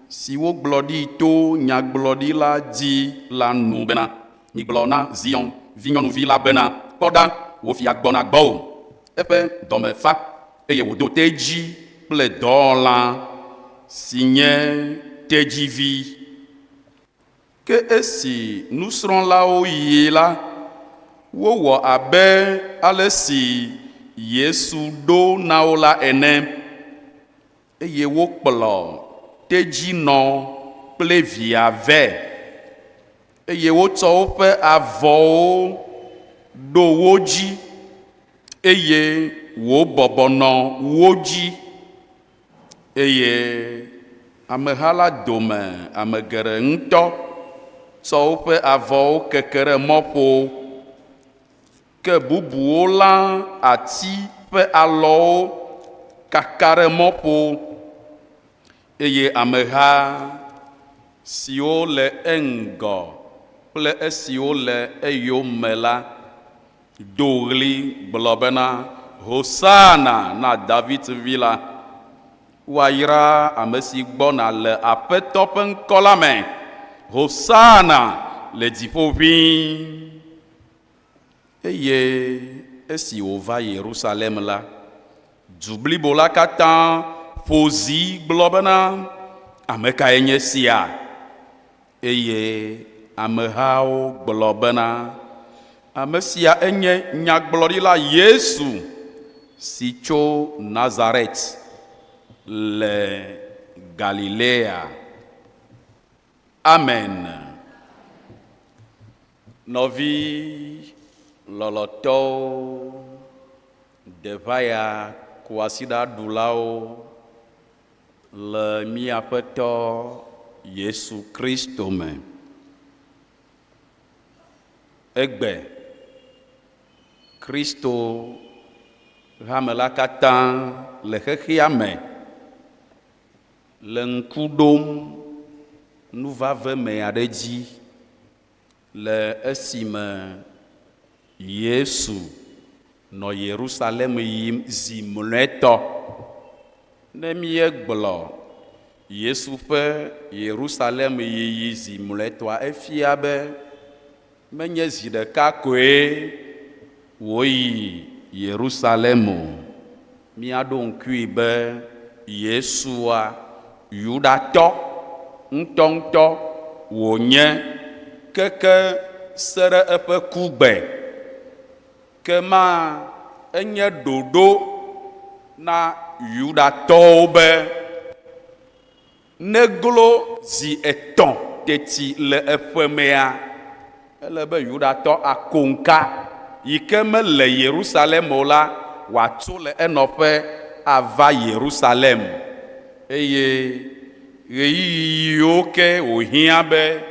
si wogblɔ ɖi to nyagblɔɖila dzi la nu bena, Migblɔ na Zion vinyɔnuvi la bena, Kpɔ ɖa, wò fia gbɔna gbɔwò. Eƒe dɔme fa, eye wòdo tedzi kple dɔlã si nye tedzivi. Ke esi nusrɔ̃lawo yi la, wowɔ abe ale si Yesu ɖo na wo la ene, eye wokplɔ tedzinɔ kple via vɛ, eye wotsɔ woƒe avɔwo ɖo wo dzi, eye wòbɔbɔ nɔ wo dzi. Eye ameha la dome ame geɖe ŋutɔ tsɔ woƒe avɔwo keke ɖe mɔƒo, ke bubuwo lã ati ƒe alɔwo kaka ɖe mɔƒo. Eye ameha siwo le eŋgɔ kple esiwo le eyome la do ɣli gblɔ bena, Hosana na David vi la! Woayra ame si gbɔna le Aƒetɔ ƒe ŋkɔ la me! Hosana le dziƒo ʋĩi! Eye esi wòva Yerusalem la, du blibo la katã ƒo zi gblɔ bena, Ame kae nye sia? Eye amehawo gblɔ bena, Ame sia enye nyagblɔɖila Yesu si tso Nazaret le Galilea. Amen. Nɔvi lɔlɔ̃tɔwo, deʋaya Kwasiɖaɖulawo le mía Aƒetɔ Yesu Kristo me. Egbe Kristo hame la katã le xexea me le ŋku ɖom nuvaveme aɖe dzi le esime Yesu nɔ Yerusalem yim zi mlɔetɔ. Ne míegblɔ Yesu ƒe Yerusalem yiyi zi mlɔetɔa, efia be menye zi ɖeka koe wòyi Yerusalem o. Míaɖo ŋkui be Yesua Yudatɔ ŋutɔŋutɔ wònye keke se ɖe eƒe kugbe. Ke ma enye ɖoɖo na Yudatɔwo be neglo zi etɔ̃ teti le eƒe mea, ele be Yudatɔ akoŋka yi ke mele Yerusalem o la wòatso le enɔƒe ava Yerusalem. Eye ɣeyiɣi yiwo ke wòhiã be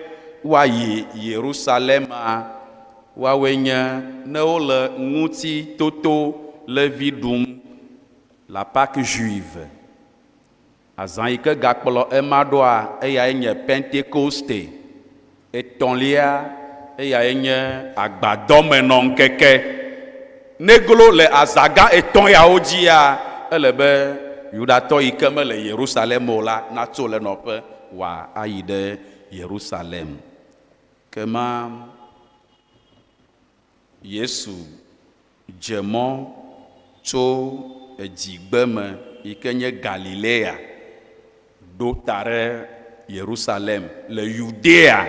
woayi Yerusalema woawoe nye ne wole ŋutitoto levi ɖum, la Pâque juive. Azã yi ke gakplɔ ema ɖoa, eyae nye Pentekoste. Etɔ̃lia, eyae nye Agbadɔmenɔŋkeke. Ne glo le azã gã etɔ̃ yawo dzia, ele be Yudatɔ yi ke mele Yerusalem o la natso le nɔƒe wòayi ɖe Yerusalem. Ke ma Yesu dze mɔ tso edzigbeme yi ke nye Galilea ɖo ta ɖe Yerusalem le Yudea.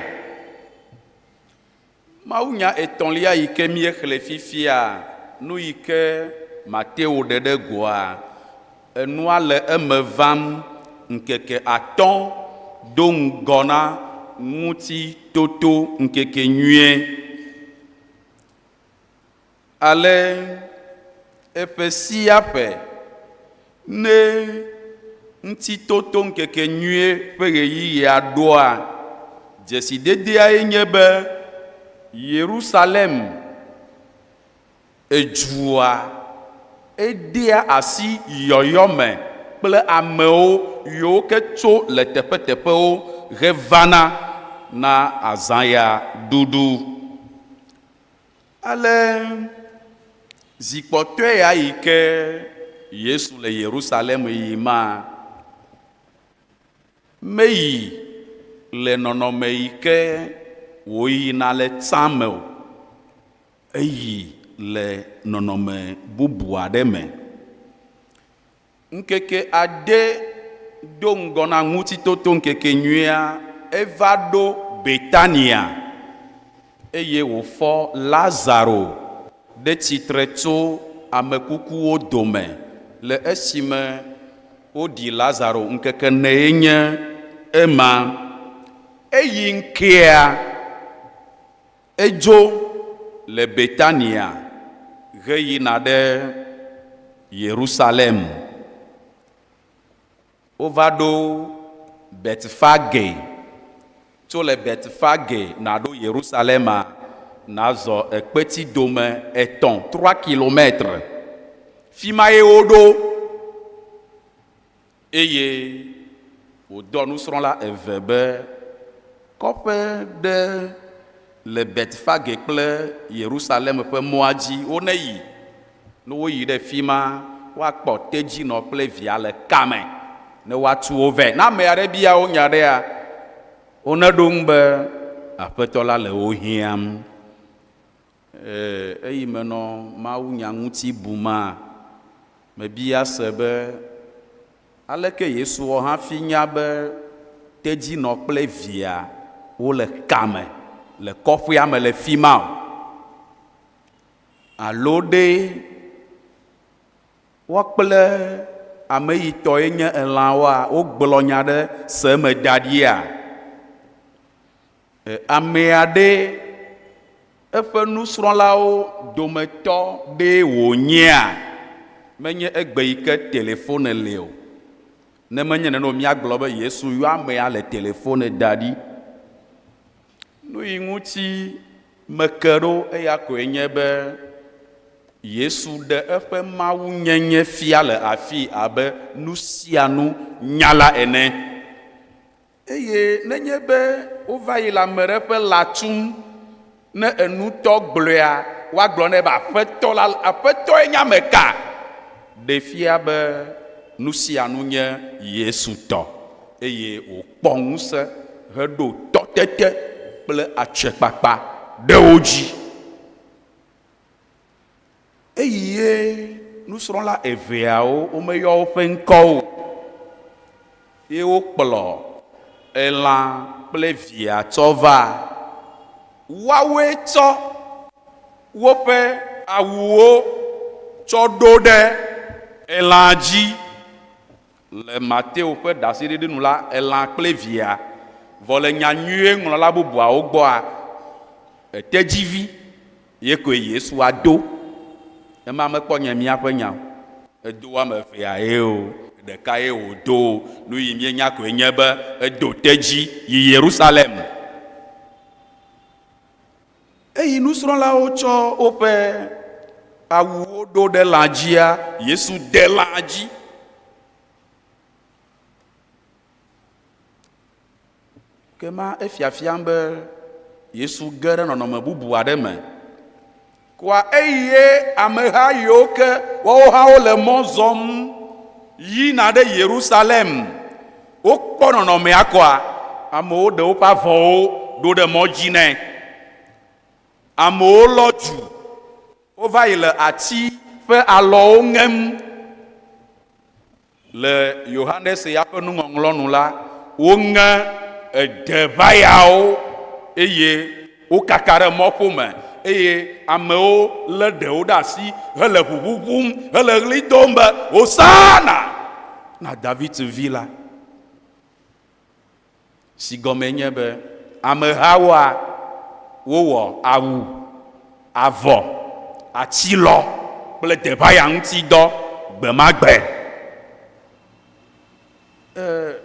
Mawunya etɔ̃lia yi ke míexlẽ fifia, nu yi ke Mateo ɖe ɖe goa, enua le eme vam ŋkeke atɔ̃ do ŋgɔ na Ŋutitoto ŋkekenyuie. Ale eƒe sia ƒe ne Ŋutitotoŋkekenyuie ƒe ɣeyiɣia ɖoa, dzesidedeae nye be Yerusalem edzua edea asi yɔyɔ me kple amewo yiwo ke tso le teƒeteƒewo hevana na azã ya ɖuɖu. Ale zi kpɔtɔe ya yi ke Yesu le Yerusalem yima, meyi le nɔnɔme yi ke wòyina le tsã me o, eyi le nɔnɔme bubu aɖe me. Ŋkeke ade do ŋgɔ na Ŋutitotoŋkekenyuia, eva ɖo Betania, eye wòfɔ Lazaro ɖe tsitre tso ame kukuwo dome le esime woɖi Lazaro ŋkeke enee nye ema. Eyi ŋkea, Edzo le Betania heyina ɖe Yerusalem. Wova ɖo Betfage. Tso le Betfage nàɖo Yerusalema, nàzɔ ekpeti dome etɔ̃, trois kilomètres. Fi mae woɖo eye wòdɔ nusrɔ̃la eve be, Kɔƒe ɖe le Betfage kple Yerusalem ƒe mɔa dzi, woneyi. Ne woyi ɖe fi ma, woakpɔ tedzinɔ kple via le kame, ne woatu wo vɛ. Ne ame aɖe bia wo nya ɖea, woneɖo ŋu be, Aƒetɔ la le wo hiãm. Ee, eyi menɔ mawunya ŋuti buma, mebia se be, Aleke Yesu wɔ hafi nya be tedzinɔ kple via wole kame le kɔƒea me le fi ma o? Alo ɖe woa kple ame yi tɔe nye elãwoa wogblɔ nya ɖe se eme da ɖia? E, amea ɖe eƒe nusrɔ̃lawo dometɔ ɖee wònyea? Menye egbe yi ke telefone li o. Ne menye nene o, míagblɔ be Yesu yɔ amea le telefone da ɖi. Nu yi ŋuti meke ɖo eya koe nye be Yesu ɖe eƒe mawunyenye fia le afii abe nu sia nu nyala ene. Eye nenye be wova yi le ame ɖe ƒe lã tum, ne enutɔ gblɔea, woagblɔ nɛ be aƒetɔ la, aƒetɔe nye ame ka? Ɖe fia be nu sia nu nye Yesu tɔ eye wòkpɔ ŋusẽ heɖo tɔtete kple atsyekpakpa ɖe wo dzi. Eyi ye nusrɔ̃la eveawo womeyɔ woƒe ŋkɔwo o, ye wokplɔ elã kple via tsɔ va. Woawoe tsɔ woƒe awuwo tsɔ ɖo ɖe elã dzi. Le Mateo ƒe ɖaseɖiɖi nu la, elã kple via. Vɔ le nya nyuie ŋlɔla bubuawo gbɔa, etedzivi ye koe Yesu ado. Ema mekpɔ nye míaƒe nya o. Edo wo ame evea ye o, ɖeka ye wòdo o. Nu yi míenya koe nye be edo tedzi yi Yerusalem. Eyi nusrɔ̃lawo tsɔ woƒe awuwo ɖo ɖe lã dzia, Yesu de lã dzi. Kema efiafiam be Yesu ge ɖe nɔnɔme bubu aɖe me. Koa eye ameha yiwo ke woawo hã wole mɔ zɔm yina ɖe Yerusalem, wokpɔ nɔnɔmea koa, amewo ɖe woƒe avɔwo ɖo ɖe mɔ dzi nɛ. Amewo lɔ du, wova yi le ati ƒe alɔwo ŋem. Le Yohanes ya ƒe nuŋɔŋlɔ nu la, woŋe edeʋayawo eye wokaka ɖe mɔƒome eye amewo lé ɖewo ɖe asi hele ʋuʋuʋum hele ɣli dom be, Hosana na David vi la! Si gɔmee nye be amehawoa, wowɔ awu, avɔ, atilɔ kple deʋaya ŋuti dɔ gbemagbe. E,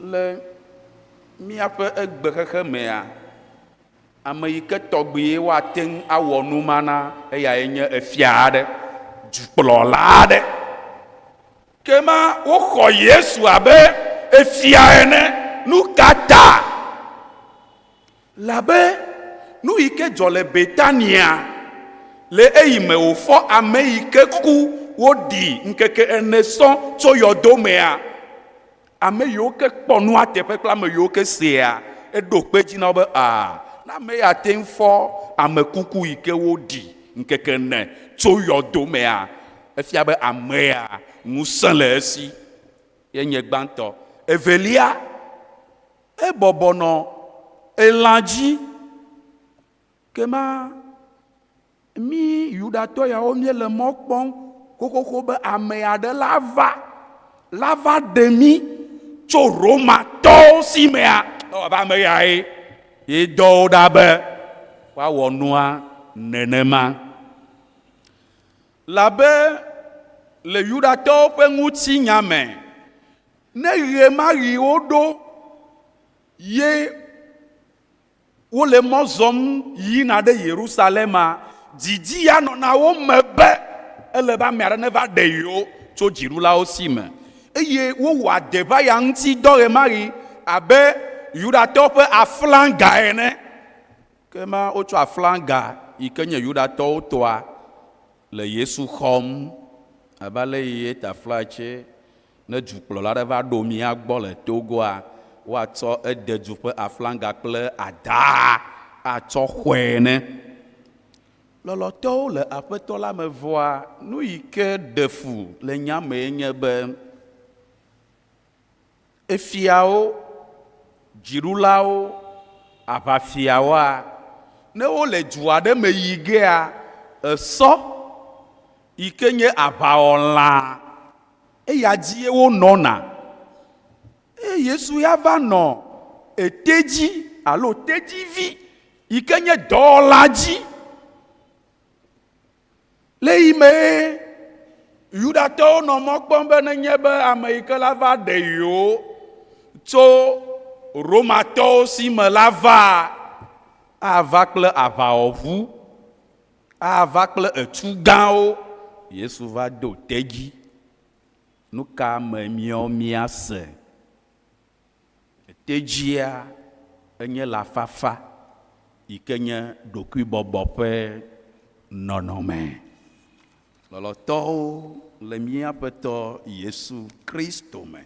le míaƒe egbe xexe mea, ame yi ke tɔgbie woate ŋu awɔ nu ma na eyae nye efia aɖe, dukplɔla aɖe. Ke ma woxɔ Yesu abe efia ene. Nu ka ta? Labe nu yi ke dzɔ le Betania le eyime wòfɔ ame yi ke ku woɖi ŋkeke ene sɔŋ tso yɔdo mea, ame yiwo ke kpɔ nua teƒe kple ame yiwo ke sea, eɖo kpe edzi na wo be, Aa, ne ame ya te ŋu fɔ ame kuku yi ke woɖi ŋkeke ene tso yɔdo mea, Efia be amea ŋusẽ le esi ye nye gbãtɔ. Evelia, ebɔbɔ nɔ elã dzi. Kema mí Yudatɔ yawo míele mɔ kpɔm xoxoxo be ame aɖe la va, la va ɖe mí tso Romatɔwo si mea, ewɔ abe ame yae ye dɔ wo ɖa be woawɔ nua nenema. Labe le Yudatɔwo ƒe ŋutinya me, ne ɣemaɣi woɖo ye wole mɔ zɔm yina ɖe Yerusalema, didi ya nɔna wo me be ele be ame aɖe neva ɖe yewo tso dziɖulawo si me. Eye wowɔa deʋaya ŋuti dɔ ɣemaɣi abe Yudatɔwo ƒe aflãga ene. Ke ma wotsɔ aflãga yi ke nye Yudatɔwo tɔa le Yesu xɔm abe ale yi taflatse ne dukplɔla aɖe va ɖo mía gbɔ le Togoa, woatsɔ ede du ƒe aflãga kple adaa atsɔ xɔe ene. Lɔlɔ̃tɔwo le Aƒetɔ la me vɔa, nu yi ke ɖe fu le nya mee nye be, Efiawo, dziɖulawo, aʋafiawoa, ne wole du aɖe me yi gea, esɔ yi ke nye aʋawɔlã, eya dzie wonɔna. Eye Yesu ya va nɔ etedzi alo tedzivi yi ke nye dɔwɔlã dzi. Le yi mee. Yudatɔwo nɔ mɔ kpɔm be nenye be ame yi ke la va ɖe yewo tso Romatɔwo si me la va, ava kple aʋawɔʋu, ava kple etu gãwo. Yesu va do tedzi. Nu ka me míawo míase? Tedzia enye lãfafa yi ke nye ɖokuibɔbɔ ƒe nɔnɔme. Lɔlɔ̃tɔwo le mía Aƒetɔ Yesu Kristo me.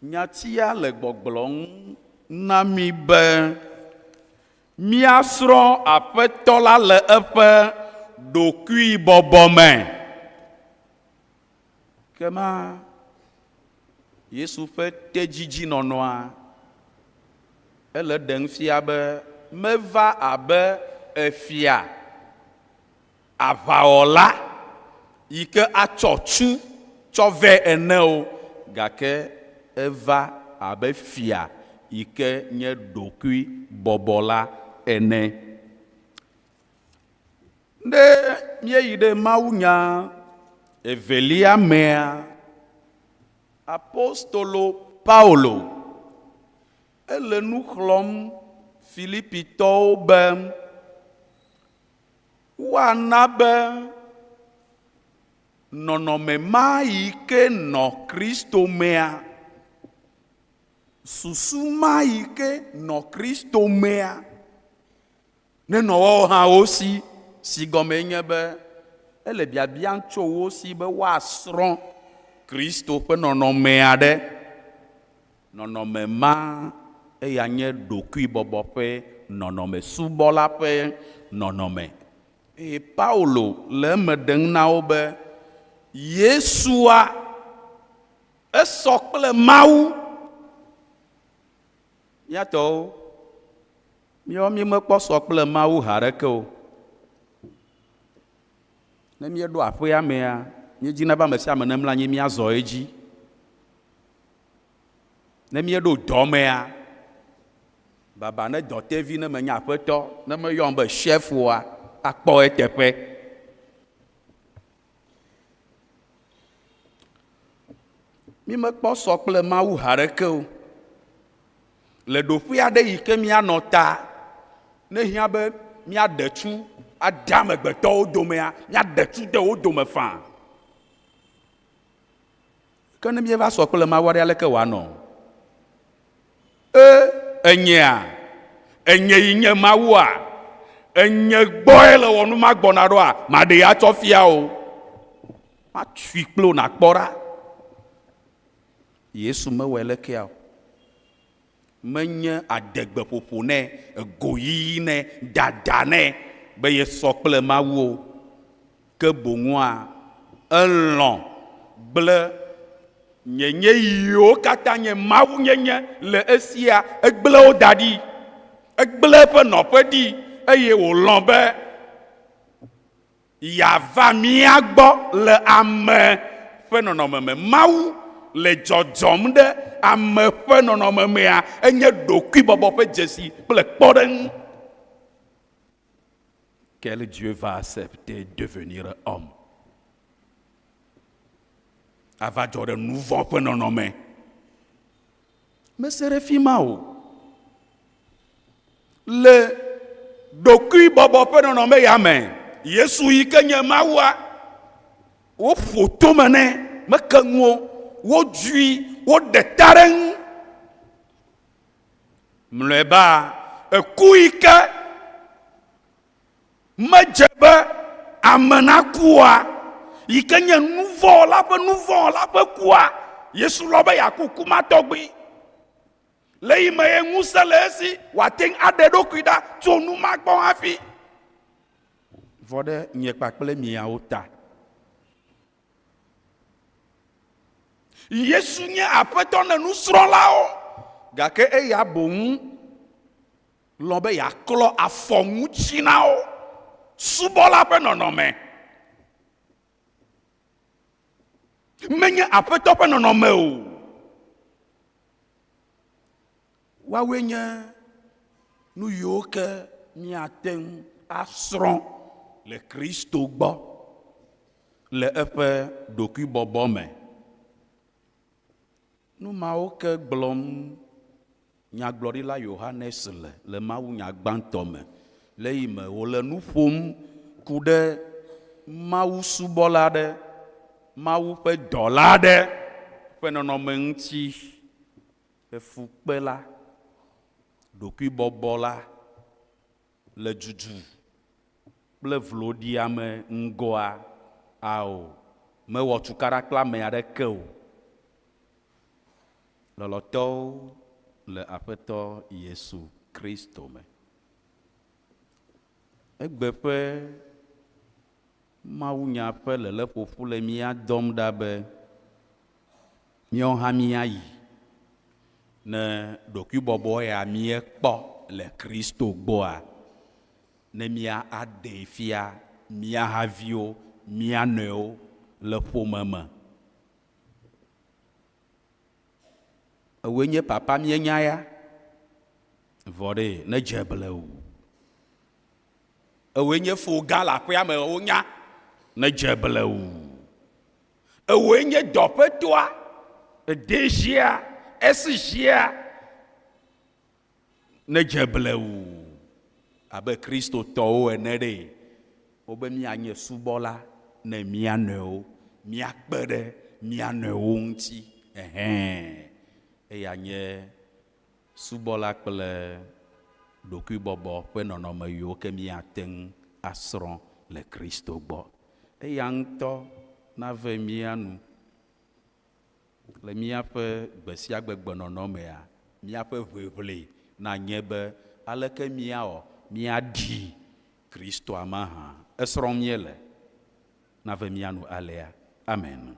Nyatia le gbɔgblɔm na mí be míasrɔ̃ Aƒetɔ la le eƒe ɖokuibɔbɔ me. Kema Yesu ƒe tedzidzinɔnɔa, ele eɖem fia be meva abe efia aʋawɔla yi ke atsɔ tu tsɔ vɛ ene o, gake eva abe fia yi ke nye ɖokuibɔbɔla ene. Ne míeyi ɖe mawunya evelia mea, apostolo Paulo ele nu xlɔ̃m Filipitɔwo be woana be nɔnɔme ma yi ke nɔ Kristo mea, susu ma yi ke nɔ Kristo mea, Nenɔ woawo hã wo si, si gɔmee nye be ele biabiam tso wo si be woasrɔ̃ Kristo ƒe nɔnɔme aɖe. Nɔnɔme ma eya nye ɖokuibɔbɔ ƒe nɔnɔme, subɔla ƒe nɔnɔme. Eye Paulo le eme ɖem na wo be Yesua esɔ kple Mawu. Mía tɔwo, míawo mímekpɔ sɔ kple Mawu haɖeke o. Ne míeɖo aƒea mea, míedina be ame sia ame nemlɔ anyi míazɔ edzi. Ne míeɖo dɔ mea, baba ne dɔtevi ne menye aƒetɔ, ne meyɔm be chef oa, akpɔ eteƒe. Mímekpɔ sɔ kple Mawu haɖeke o. Le ɖoƒe aɖe yi ke míanɔ ta, ne ehiã be míaɖe tu ade amegbetɔwo domea, míaɖe tu de wo dome faa. Ke ne míeva sɔ kple Mawu aɖe, aleke wòanɔ? E, enyea? Enye yi nye Mawua? Enye gbɔe le wɔ nu ma gbɔna ɖoa? Maɖee atsɔ fia o. Matui kple wò nàkpɔ ɖa. Yesu mewɔe lekea o. Menye adegbeƒoƒo nɛ, egoyiyi nɛ, dada nɛ be yesɔ kple Mawu o. Ke boŋua, elɔ̃ gblẽ nyenye yiwo katã nye mawunyenye le esia, egblẽ wo da ɖi, egblẽ eƒe nɔƒe ɖi, eye wòlɔ̃ be yeava mía gbɔ le ame ƒe nɔnɔme me. Mawu le dzɔdzɔm ɖe ame ƒe nɔnɔme mea, enye ɖokuibɔbɔ ƒe dzesi kple kpɔɖeŋu. Quel Dieu va accepter devenir homme? Ava dzɔ ɖe nu vɔ̃ ƒe nɔnɔme. Mese ɖe fi ma o. Le ɖokuibɔbɔ ƒe nɔnɔme ya me, Yesu yi ke nye Mawua, woƒo tome nɛ, meke nu o, wodzui, woɖe ta ɖe eŋu. Mlɔeba, eku yi ke medze be ame nakua, yi ke nye nuvɔ̃wɔla ƒe nuvɔ̃wɔla ƒe kua, Yesu lɔ̃ be yeaku ku ma tɔgbi. Le yi me ye ŋusẽ le esi wòate ŋu aɖe eɖokui ɖa tso nu ma gbɔ hafi. Vɔ ɖe nye kpakple miawo ta. Yesu nye aƒetɔ na nusrɔ̃lawo, gake eya boŋ lɔ̃ be yeaklɔ afɔ ŋuti na wo. Subɔla ƒe nɔnɔme menye aƒetɔ ƒe nɔnɔme o. Woawoe nye nu yiwo ke míate ŋu asrɔ̃ le Kristo gbɔ. le eƒe ɖokuibɔbɔ me. Nu mawo ke gblɔm nyagblɔɖila Yohanes le le mawunya gbãtɔ me, le eyime wòle nu ƒom ku ɖe Mawu subɔla aɖe, Mawu ƒe dɔla aɖe ƒe nɔnɔme ŋuti, efukpela, ɖokuibɔbɔla le dzudzu kple vloɖiame ŋgɔa? Ao, mewɔ tukaɖa kple ame aɖeke o. Lɔlɔ̃tɔwo le Aƒetɔ Yesu Kristo me. Egbe ƒe mawunya ƒe leleƒoƒu le mía dɔm ɖa be míawo hã míayi ne ɖokuibɔbɔ ya míekpɔ le Kristo gbɔa, ne mía aɖee fia mía haviwo, mía nɔewo le ƒome me. Ewòe nye papa míenya ya, vɔ ɖe nedze blewu. Ewòe nye fo gã le aƒea me wonya, nedze blewu. Ewòe nye dɔƒetoa, DGa, SGa, nedze blewu abe Kristotɔwo ene ɖe. Wobe míanye subɔla ne mía nɔewo, míakpe ɖe mía nɔewo ŋuti. Ɛhɛ̃, eya nye subɔla kple ɖokuibɔbɔ ƒe nɔnɔme yiwo ke míate ŋu asrɔ̃ le Kristo gbɔ. Eya ŋutɔ nave mía nu Le míaƒe gbesiagbegbenɔnɔ mea, míaƒe ʋeʋli nanye be aleke míawɔ míaɖi Kristoa mahã. Esrɔ̃m míele. Nave mía nu alea. Amen.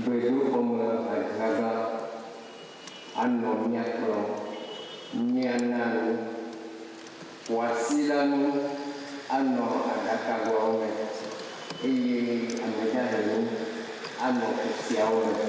Gbedoxɔ me hadzragã anɔ mía kplɔm, míana nu. Kwasiɖanu anɔ aɖakagoawo me, eye ame dahewo anɔ kusiawo me.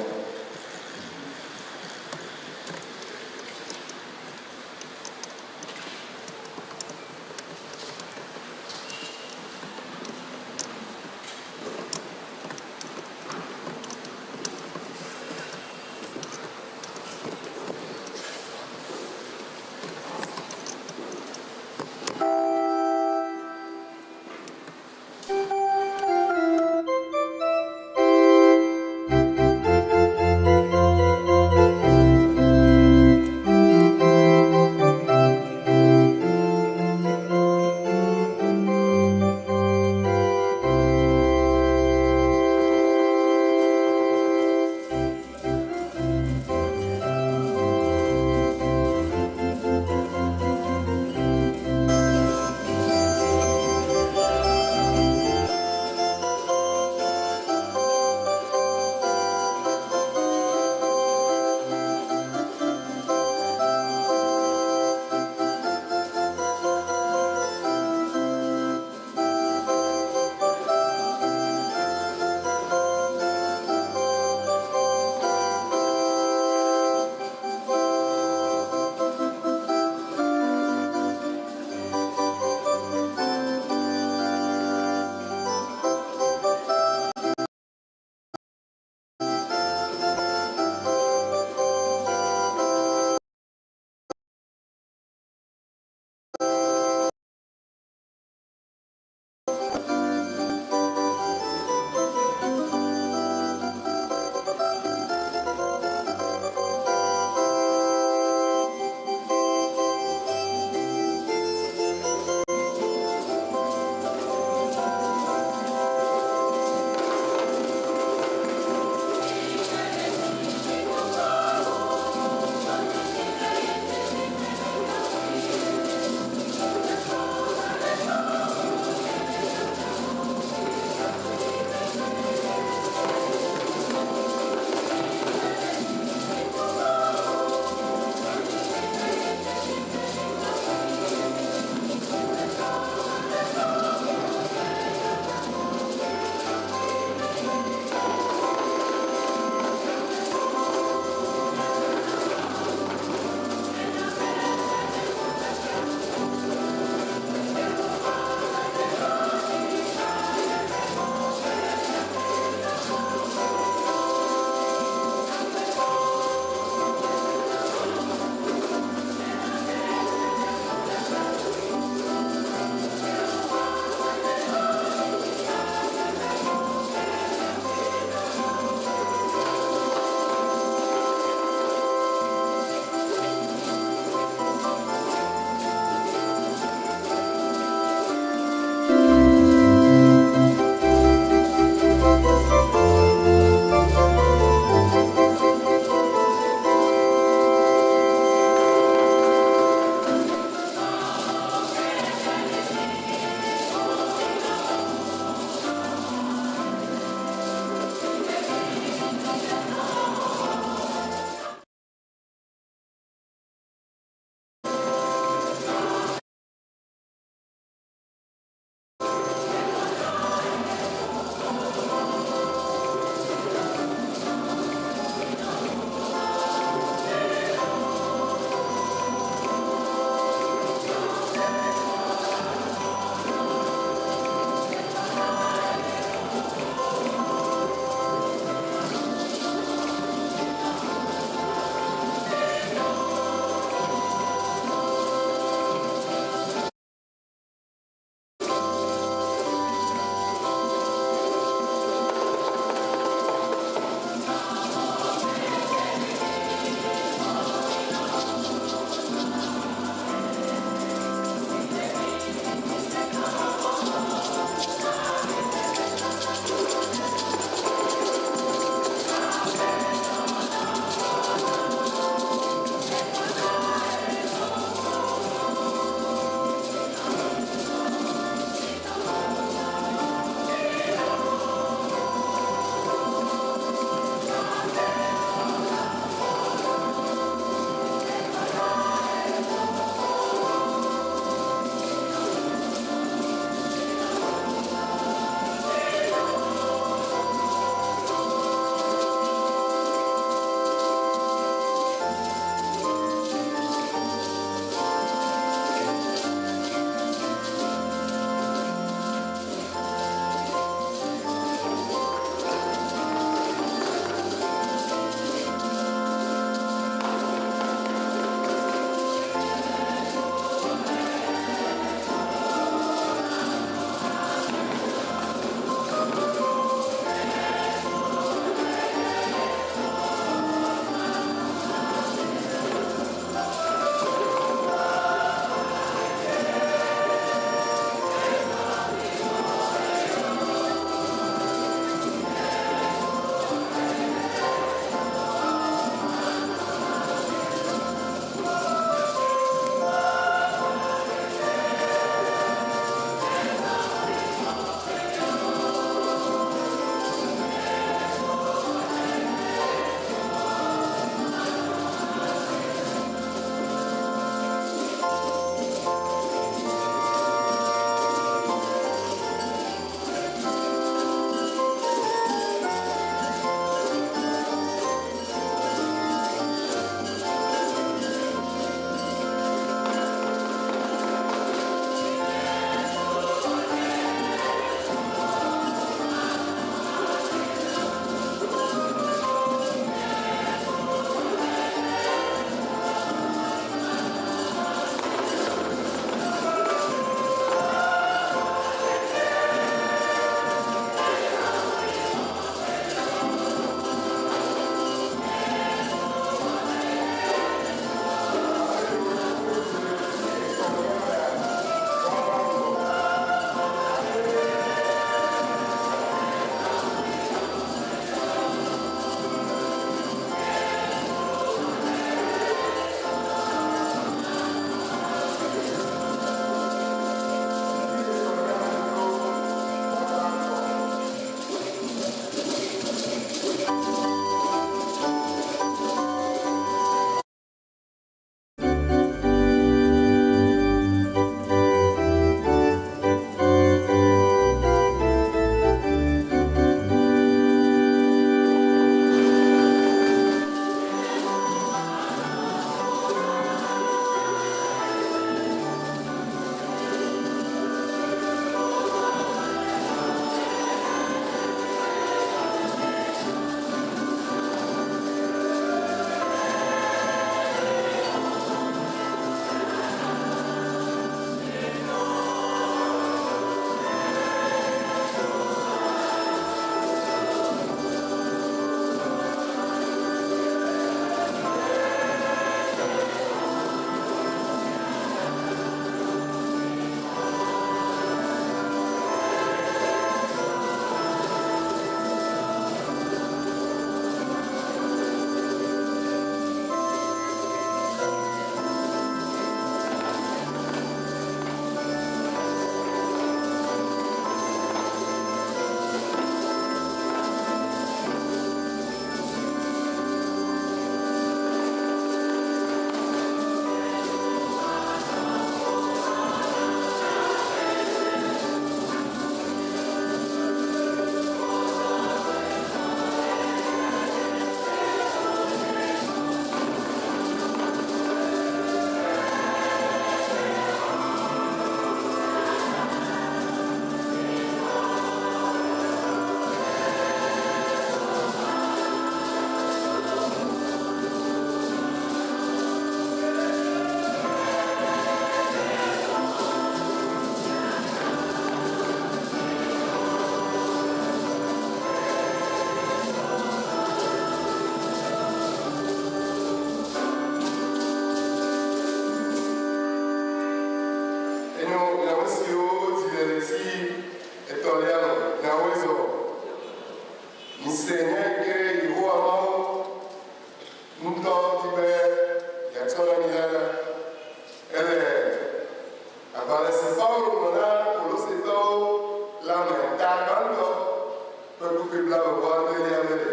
Kpukpui blaeve-vɔ-adelia me ɖe,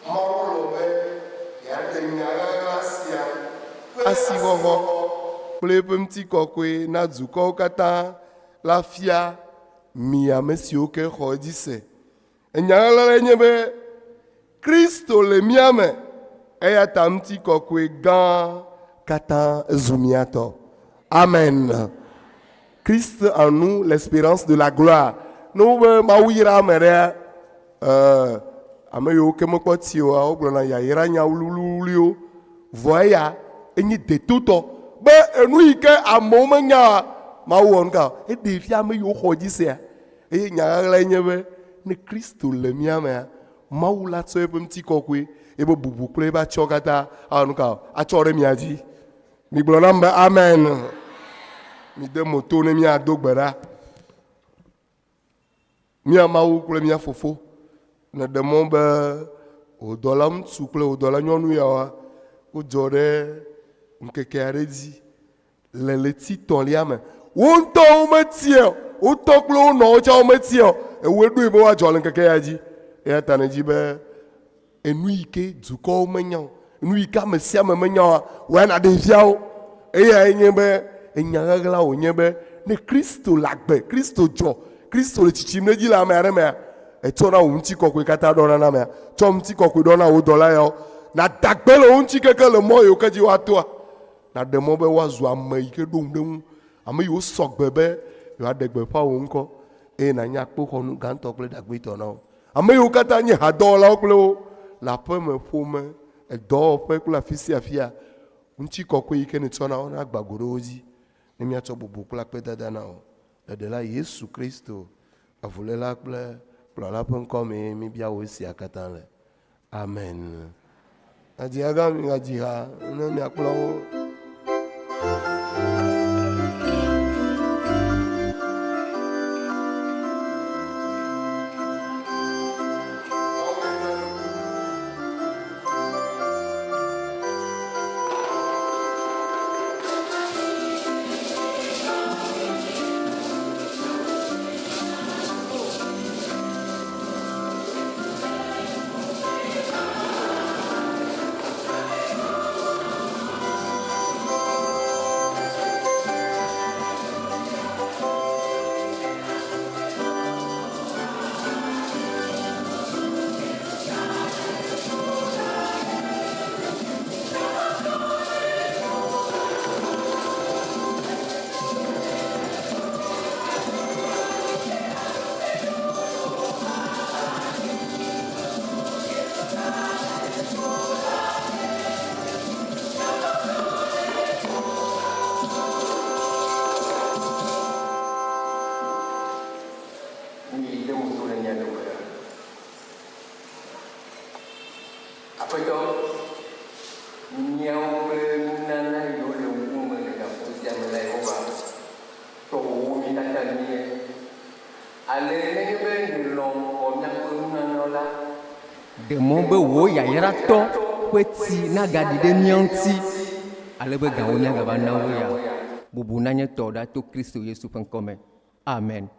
Mawu lɔ̃ be yeaɖe nya ɣaɣla sia ƒe asixɔxɔ kple eƒe ŋutikɔkɔe na dukɔwo katã la fia mi ame siwo ke xɔ edzi se. Enya ɣaɣla lae nye be, Kristo le mía me, eya ta ŋutikɔkɔe gã katã zu mía tɔ. Amen. Christ en nous, l'espérance de la gloire. Ne wobe Mawu yra ame ɖea, eh, ame yiwo ke mekpɔ tsi oa, wogblɔna yayra nya wluwluwluiwo. Vɔ eya enye detotɔ be enu yi ke amewo menya oa, Mawu wɔ nuka? Eɖee fia ame yiwo xɔ edzi sea. Eye nya ɣaɣlae nye be ne Kristo le mía mea, Mawu la tsɔ eƒe ŋutikɔkɔe, eƒe bubu kple eƒe atsyɔ̃ katã awɔ nuka? Atsɔ ɖe mia dzi. Migblɔ nam be amen. Mide mo to ne míado gbe ɖa. Mía Mawu kple mía Fofo, nèɖe mɔ be wò dɔla ŋutsu kple wò dɔla nyɔnu yawoa, wodzɔ ɖe ŋkeke aɖe dzi le ɣleti tɔ̃lia me. Wo ŋutɔwo metia o, wo tɔ kple wo nɔwo tsã wometia o. Ewòe ɖoe be woadzɔ le ŋkeke ya dzi. Eya ta nèdi be enu yi ke dukɔwo menya o, enu yi ke ame sia ame menya oa, wòe nàɖee fia wo. Eyae nye be enya ɣaɣla wònye be ne Kristo le agbe, Kristo dzɔ, Kristo le tsitsim ɖe edzi le ame aɖe mea, etsɔna wò ŋutikɔkɔe katã ɖɔna na amea. Tsɔ ŋutikɔkɔe ɖɔ na wò dɔla yawo. Nàda gbe le wo ŋuti keke le mɔ yiwo ke dzi woatoa. Nàɖe mɔ be woazu ame yi ke ɖo ŋu ɖe ŋu, ame yiwo sɔ gbe be yewoaɖe gbeƒã wò ŋkɔ, eye nànye akpoxɔnu gãtɔ kple ɖagbuitɔ na wo. Ame yiwo katã nye hadɔwɔlawo kple wo le aƒeme, ƒome, edɔwɔƒe kple afi sia afia, ŋutikɔkɔe yi ke nètsɔ na wo nagba go ɖe wo dzi ne míatsɔ bubu kple akpedada na wò. Le Ɖela Yesu Kristo, Avuléla kple Kplɔla ƒe ŋkɔ mee míbia wò esia katã le. Amen. Adzia gã mi gadzi ha ne miakplɔ wo. Mi de mo to ɖe mía ɖokui ɖa. Aƒetɔ, míawo kple nunana yiwo le ŋkuwòme le gaƒoƒo sia me la, Yehowa, tɔwòwo mí katã míenye. Ale nenye be nèlɔ̃ xɔ míaƒe nunanawo la, Ɖe mɔ be wò yayratɔ ƒe tsi nagaɖi ɖe mía ŋuti, ale be gawo míagava na wo ya. Bubu nanye tɔwò ɖa to Kristo Yesu ƒe ŋkɔ me. Amen.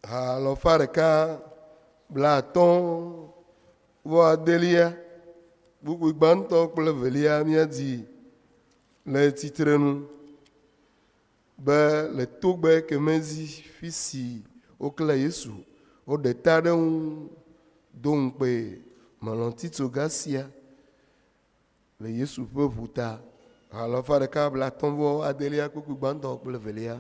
Ha alafa ɖeka blaatɔ̃ vɔ adelia, kpukpui gbãtɔ kple evelia míadi le tsitrenu be le togbɛ kemɛ dzi fi si woklã Yesu, woɖe ta ɖe eŋu do ŋukpee. Melɔ̃ titsoga sia le Yesu ƒe ʋu ta. Ha alafa ɖeka blaatɔ̃ vɔ adelia kpukpui gbãtɔ kple evelia.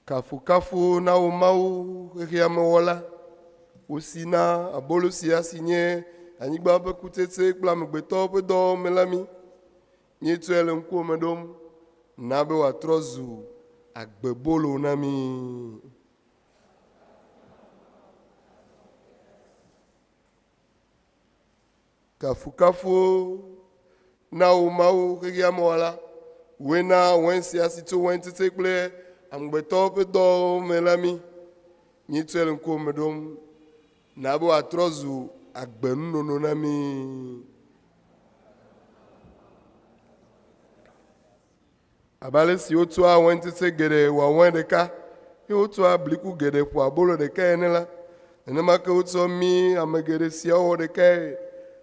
Kafukafu na wò Mawu xexeamewɔla, wò si na abolo sia si nye anyigba ƒe kutsetse kple amegbetɔwo ƒe dɔwɔwɔ me la mí. Míetsɔe le ŋkuwò me ɖom, na be wòatrɔ zu agbebolo na mí. Kafukafuwo na wò Mawu xexeamewɔla, wòe na wain sia si tso waintsetse kple amegbetɔwo ƒe dɔwo me la mí. Míetsɔe le ŋkuwò me ɖom, na be wòatrɔ zu agbenunono na mí. Abe ale si wotsɔa waintsetse geɖe wɔa wain ɖeka, eye wotsɔa bliku geɖe ƒoa abolo ɖekae ene la, nenema ke wotsɔ mí ame geɖe siawo wɔ ɖekae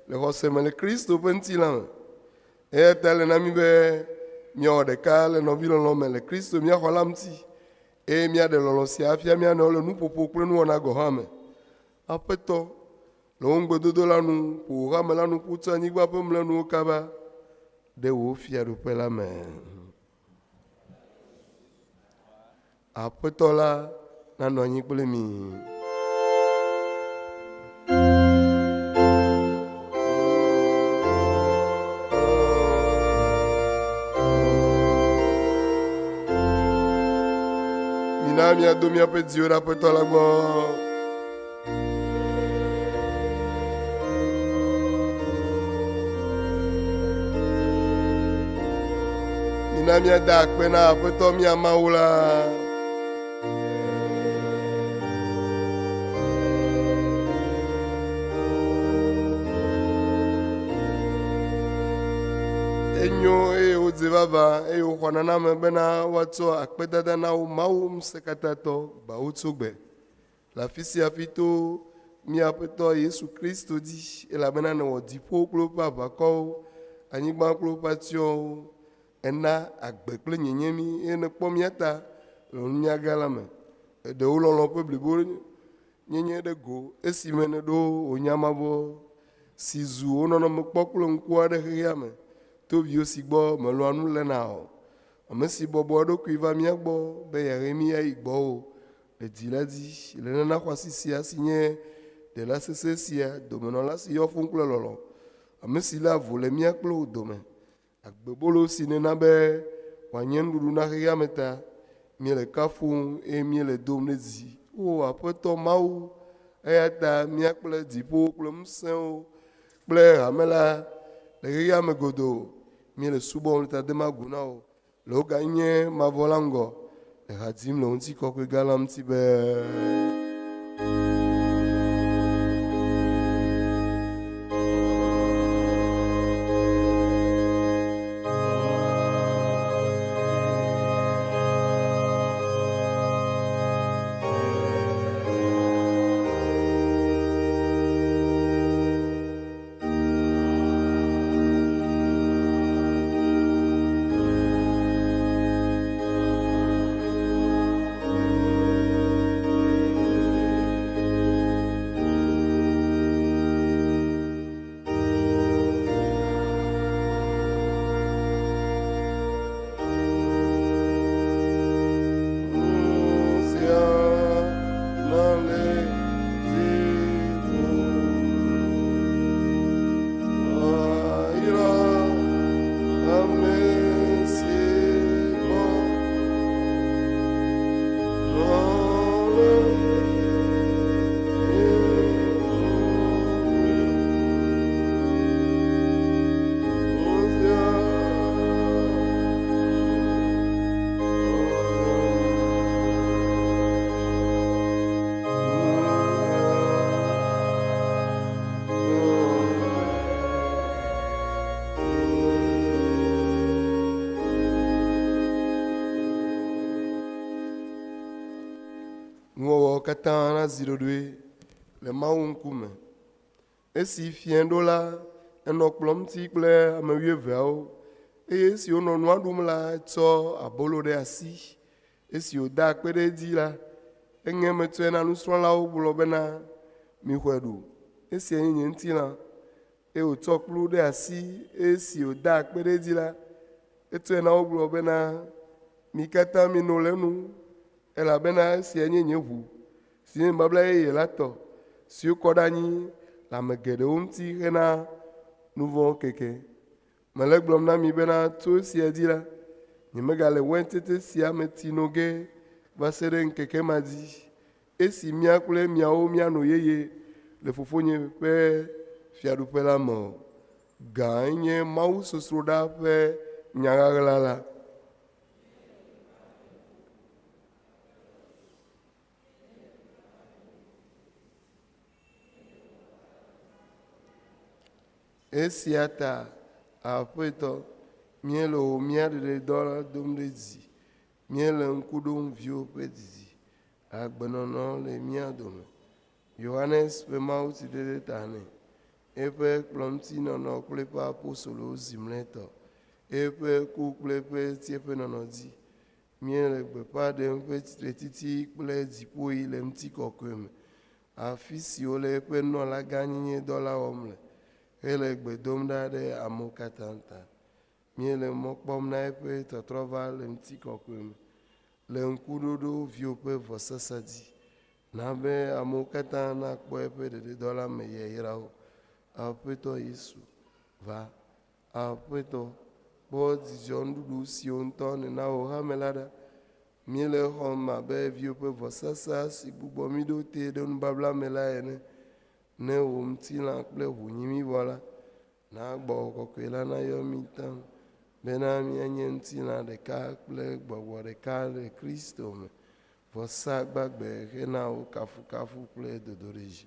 le xɔse me le Kristo ƒe ŋutilã me. Eya ta ele na mí be míawɔ ɖeka le nɔvilɔlɔ̃ me le Kristo mía Xɔla ŋuti, eye míaɖe lɔlɔ̃ sia afia mía nɔewo le nuƒoƒo kple nuwɔna gɔ̃ hã me. Aƒetɔ, le wò ŋugbedodo la nu, ƒo wò hame la nu ƒu tso anyigba ƒe mlɔenuwo kaba ɖe wò fiaɖuƒe la me. Aƒetɔ la nanɔ anyi kpli mi. Mina míado míaƒe dziwo ɖe Aƒetɔ la gbɔ. Mina míada akpe na Aƒetɔ mía Mawu la. Enyo eye wodze vavã eye woxɔna na ame bena woatsɔ akpedada na wo Mawu Ŋusẽkatãtɔ gbawotsyogbe. Le afi sia afi to mía Aƒetɔ Yesu Kristo dzi, elabena nèwɔ dziƒo kple woƒe aʋakɔwo, anyigba kple woƒe atsyɔ̃wo. Èna agbe kple nyenye mí, eye nèkpɔ mía ta le wò nunya gã la me. Èɖe wò lɔlɔ̃ ƒe blibonyenye ɖe go esime nèɖo wò nya mavɔ si zu wò nɔnɔme kpɔ kple ŋku aɖe xexea me to viwò si gbɔ mèlɔ̃a nu lena o, ame si bɔbɔ eɖokui va mía gbɔ be yeahe mí ayi gbɔwò Le dzi la dzi, le nana xɔasi sia si nye Ɖela sesẽ sia, domenɔla si yɔ fũu kple lɔlɔ̃, ame si léa avu le mía kple wò dome, agbebolo si nèna be wòanye nuɖuɖu na xexea me ta, míele kafum eye míele dom ɖe dzi, Oo Aƒetɔ Mawu. Eya ta mía kple dziƒowo kple ŋusẽwo kple hame la le xexea me godoo míele subɔm le ta dem agu na wò Le wò gãnyenye mavɔ la ŋgɔ, le ha dzim le wò ŋutikɔkɔe gã la ŋuti be. Dukɔwo katã nazi ɖoɖoe le Mawu ŋkume. Esi fiẽ ɖo la, enɔ kplɔ̃ ŋuti kple ame wuieveawo, eye esi wonɔ nua ɖum la, etsɔ abolo ɖe asi. Esi wòda akpe ɖe edzi la, eŋe eme tsɔe na nusrɔ̃lawo gblɔ bena, Mixɔe ɖu, esiae nye nye ŋutilã. Eye wòtsɔ kplu ɖe asi, eye esi wòda akpe ɖe edzi la, etsɔe na wo gblɔ bena, Mi katã mino le enu, elabena esia nye nye ʋu, si nye nubabla yeye la tɔ, si wokɔ ɖe anyi le ame geɖewo ŋuti hena nuvɔ̃ keke. Mele egblɔm na mi bena tso esia dzi la, nyemegale waintsetse sia me tsi no ge va se ɖe ŋkeke ma dzi, esi mía kple miawo míano yeye le Fofonye ƒe fiaɖuƒe la me o. Gãe nye mawusosroɖa ƒe nya ɣaɣla la. Esia ta, Aƒetɔ, míele wò mía ɖeɖedɔ la dom ɖe dzi. Míele ŋku ɖom viwò ƒe didi, agbenɔnɔ le mía dome. Yohanes ƒe mawutsidede ta nɛ, eƒe kplɔ̃ŋutinɔnɔ kple eƒe apostolowo zi mlɔetɔ, eƒe ku kple eƒe tsiẽƒenɔnɔ dzi. Míele gbeƒã ɖem eƒe tsitretsitsi kple dziƒoɣi le ŋutikɔkɔe me, afi si wole eƒe nunɔlagãnyenyedɔ la wɔm le, hele gbe dom ɖa ɖe amewo katã ta. Míele mɔ kpɔm na eƒe tɔtrɔva le ŋutikɔkɔe me, le ŋkuɖoɖo viwò ƒe vɔsasa dzi. Na be amewo katã nakpɔ eƒe ɖeɖedɔ la me yayrawo. Aƒetɔ Yesu, va. Aƒetɔ, kpɔ dzidzɔ nuɖuɖu siwo ŋutɔ nèna wò hame la ɖa. Míele exɔm abe viwò ƒe vɔsasa si gbugbɔ mí ɖo te ɖe nubabla me la ene. Ne wò ŋutilã kple ʋu nyi mí vɔ la, Na Gbɔgbɔ Kɔkɔe la nayɔ mí taŋ bena míanye ŋutilã ɖeka kple gbɔgbɔ ɖeka le Kristo me, vɔsa gbagbe hena wò kafukafu kple dodoɖedzi.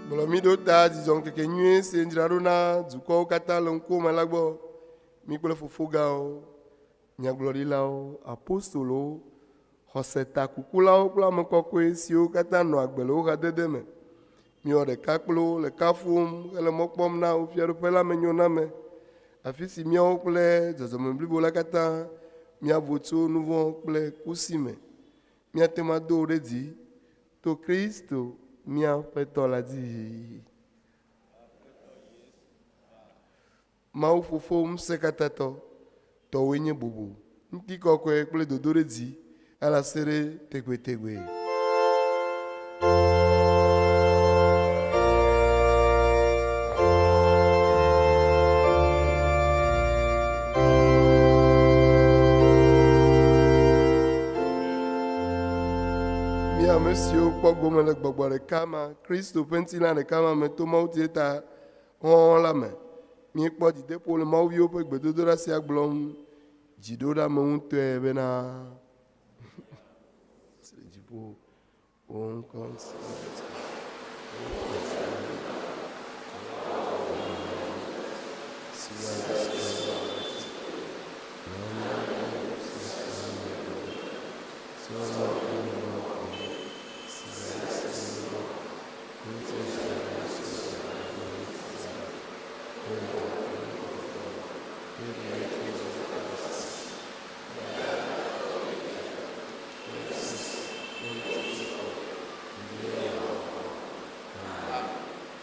Gblɔ mí ɖo ta dzidzɔŋkeke nyui si ŋdzra ɖo na dukɔwo katã le ŋkuwò me la gbɔ, mí kple fofogãwo, nyagblɔɖilawo, apostolowo, xɔsetakukulawo kple ame kɔkɔe siwo katã nɔ agbe le wo hadede me. Míewɔ ɖeka kple wo le kafuwòm hele mɔ kpɔm na wò Fiaɖuƒe la me nyoname, afi si míawo kple dzɔdzɔme blibo la katã míavo tso nu vɔ̃ kple ku si me. Míate ŋu ado wò ɖe dzi to Kristo mía Aƒetɔ la dzi. Mawu Fofo Ŋusẽkatãtɔ, tɔwòe nye bubu, ŋutikɔkɔe kple dodoɖedzi alase ɖe tegbetegbe. Mi ame siwo kpɔ gome le gbɔgbɔ ɖeka ma, Kristo ƒe ŋutilã ɖeka ma me to Mawu ta hɔ̃ la me. Míekpɔ dzideƒo le Mawu viwo ƒe gbedodoɖa sia gblɔm dziɖoɖeameŋutɔe bena, Si le dziƒo, wò ŋkɔ ŋuti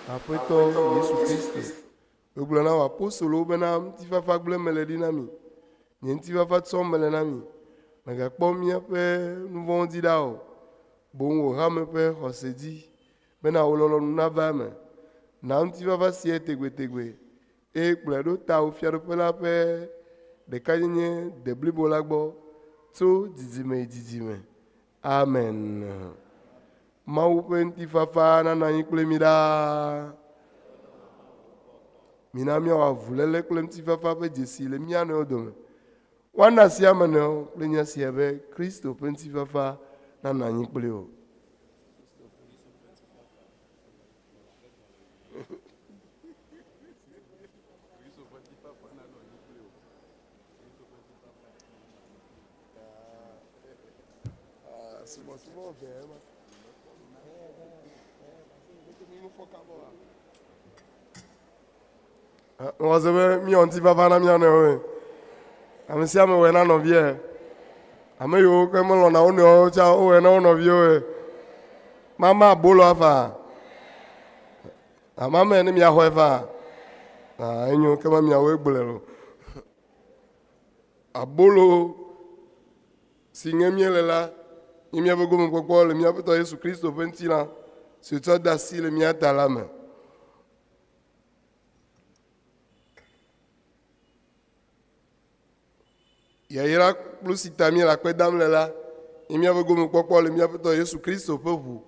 Aƒetɔ Yesu Kristo, wògblɔ na wò apostolowo bena, Ŋutifafa gblẽm mele ɖi na mi, nye ŋutifafa tsɔm mele na mi. Mègakpɔ míaƒe nu vɔ̃wo dzi ɖa o, boŋ wò hame ƒe xɔse dzi, bena wò lɔlɔ̃nu nava eme. Na ŋutifafa sia tegbetegbe, eye kplɔe ɖo ta wò fiaɖuƒe la ƒe ɖekanyenye deblibo la gbɔ tso dzidzime yi dzidzime. Amen. Mawu ƒe ŋutifafa nanɔ anyi kpli mi ɖaa. Mina míawɔ avuléle kple ŋutifafa ƒe dzesi le mía nɔewo dome. Woana asi ame nɔewo kple nya sia be Kristo ƒe ŋutifafa nanɔ anyi kpli wò. Wɔze be míwɔ ŋutifafa na mía nɔewo. Ame sia ame wɔe na nɔvia. Ame yiwo ke melɔ̃na wo nɔewo tsã wowɔe na wo nɔviwo. Mama abolo faa. Amame ne miaxɔe faa. Ah, enyo ke ma miawoe gblɔe lo. Abolo si ŋe míele la nye míaƒe gomekpɔkpɔ le mía Aƒetɔ Yesu Kristo ƒe ŋutilã si wòtsɔ de asi le mía ta la me. Yayra kplu si ta míele akpe dam le la nye míaƒe gomekpɔkpɔ le mía Aƒetɔ Yesu Kristo ƒe ʋu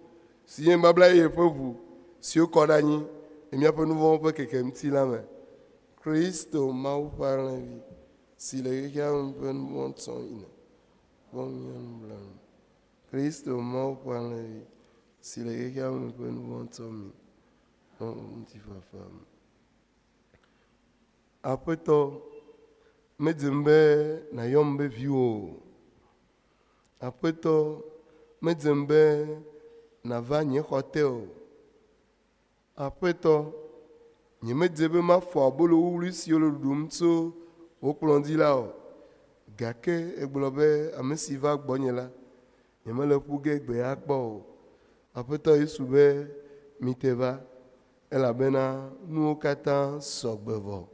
si nye nubabla yeye ƒe ʋu si wokɔ ɖe anyi le míaƒe nu vɔ̃wo ƒe keke ŋuti la me. Kristo Mawu ƒe Alẽvi si le xexea me ƒe nu vɔ̃ tsɔm yina, kpɔ mía nublanui. Kristo Mawu ƒe Alẽvi si le xexea me ƒe nu vɔ̃ tsɔm yina, kpɔ ŋutifafa me. Aƒetɔ, medzem be nàyɔm be viwò o. Aƒetɔ, medzem be nàva nye xɔ te o. Aƒetɔ, nyemedze be mafɔ abolo wuwlui siwo le ɖuɖum tso wò kplɔ̃ dzi la o, gake ègblɔ be ame si va gbɔnye la, nyemele ƒu ge gbe akpɔ o. Aƒetɔ Yesu be, Mite va, elabena nuwo katã sɔ gbe vɔ.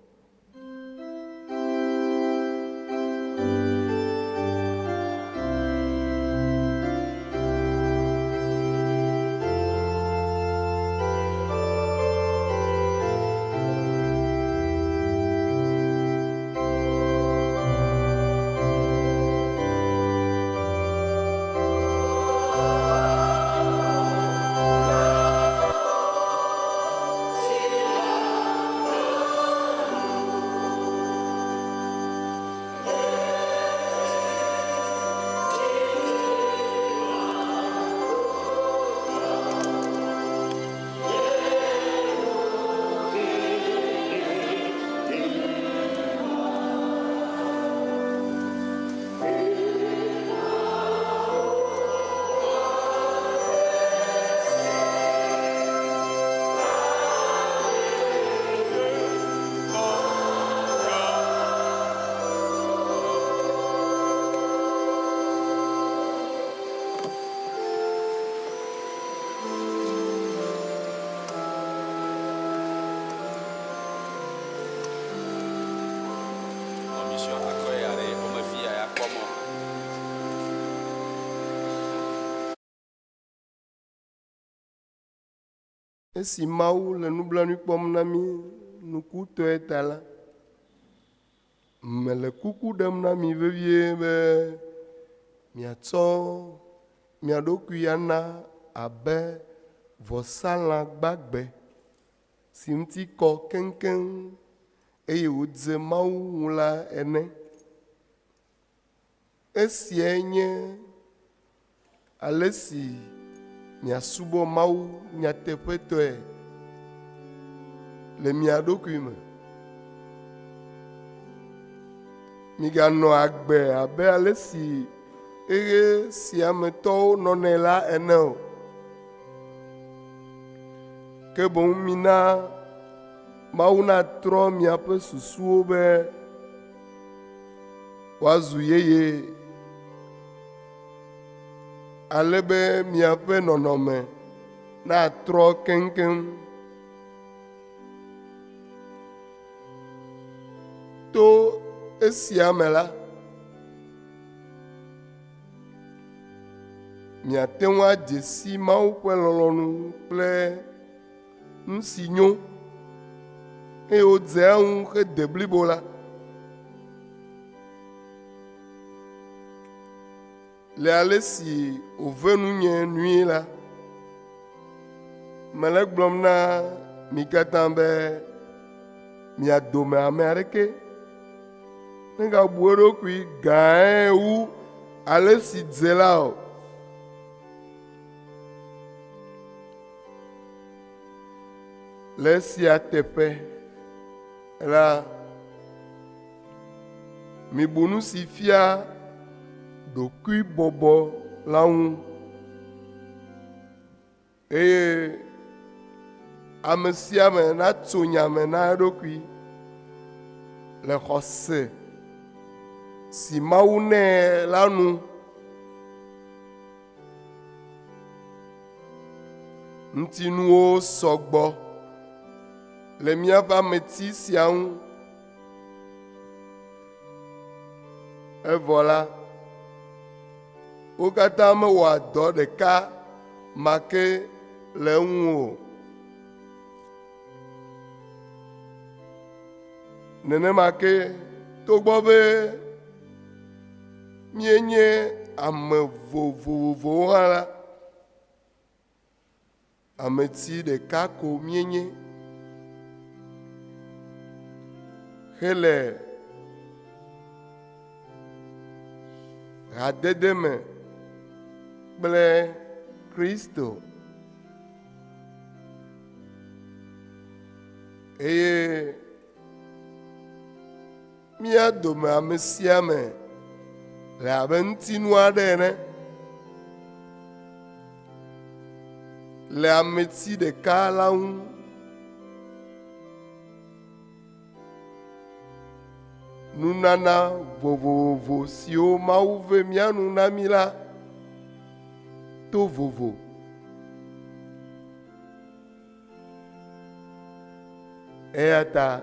Commission akɔe ya ɖe wome fi ya ya kpɔ mɔ. Esi Mawu le nublanui kpɔm na mí nukutɔe ta la, mele kuku ɖem na mi vevie be miatsɔ mia ɖokui ana abe vɔsalã gbagbe si ŋuti kɔ keŋkeŋ eye wòdze Mawu ŋu la ene. Esiae nye ale si miasubɔ Mawu nyateƒetɔe le mia ɖokui me. Miganɔ agbe abe ale si xexe sia me tɔwo nɔnɛ la ene o. Ke boŋ mina Mawu natrɔ miaƒe susuwo be woazu yeye ale be miaƒe nɔnɔme natrɔ keŋkeŋ. To esia me la, miate ŋu adze si Mawu ƒe lɔlɔ̃nu kple nu si nyo, eye wòdzea eŋu hede blibo la. Le ale si wòve nunye nui la, mele egblɔm na mi katã be mia dome ame aɖeke negabu eɖokui gãe wu ale si dze la o. Le esia teƒe la, Mibu nu si fia ɖokuibɔbɔ la ŋu, eye ame sia ame natso nya me na eɖokui le xɔse si Mawu nɛ la nu. Ŋutinuwo sɔ gbɔ le míaƒe ameti sia ŋu. Evɔ la, wo katã mewɔa dɔ ɖeka ma ke le eŋu o. Nenema ke togbɔ be míenye ame vovovowo hã la, Ameti ɖeka ko míenye hele hadede me kple Kristo. Eye mía dome ame sia ame le abe ŋutinu aɖe ene. Le ameti ɖeka la ŋu. Nunana vovovo siwo Mawu ve mía nu na mí la to vovo. Eya ta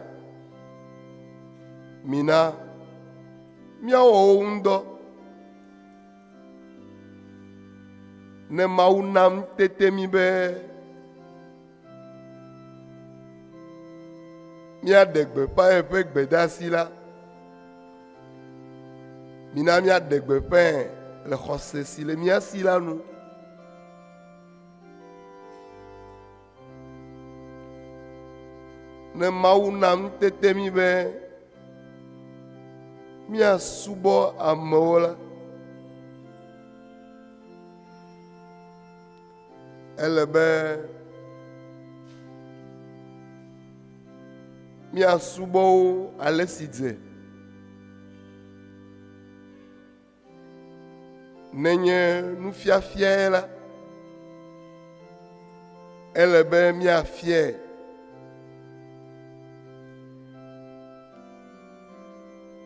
mina míawɔ wo ŋudɔ. Ne Mawu na ŋutete mí be míaɖe gbeƒã eƒe gbedeasi la, mina míaɖe gbeƒãe le xɔse si le mía si la nu. Ne Mawu na ŋutete mí be míasubɔ amewo la, ele be míasubɔ wo ale si dze. Nenye nufiafiae la, ele be míafiae.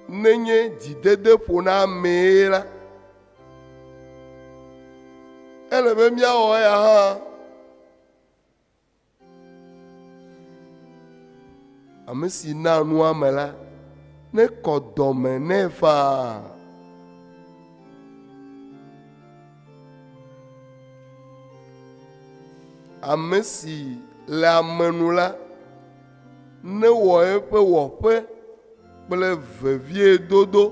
Nenye dzidede ƒo na amee la, ele be míawɔ eya hã. Ame si naa nu ame la, nekɔ dɔme nɛ faa. Ame si le ame nu la, newɔ eƒe wɔƒe kple veviedodo.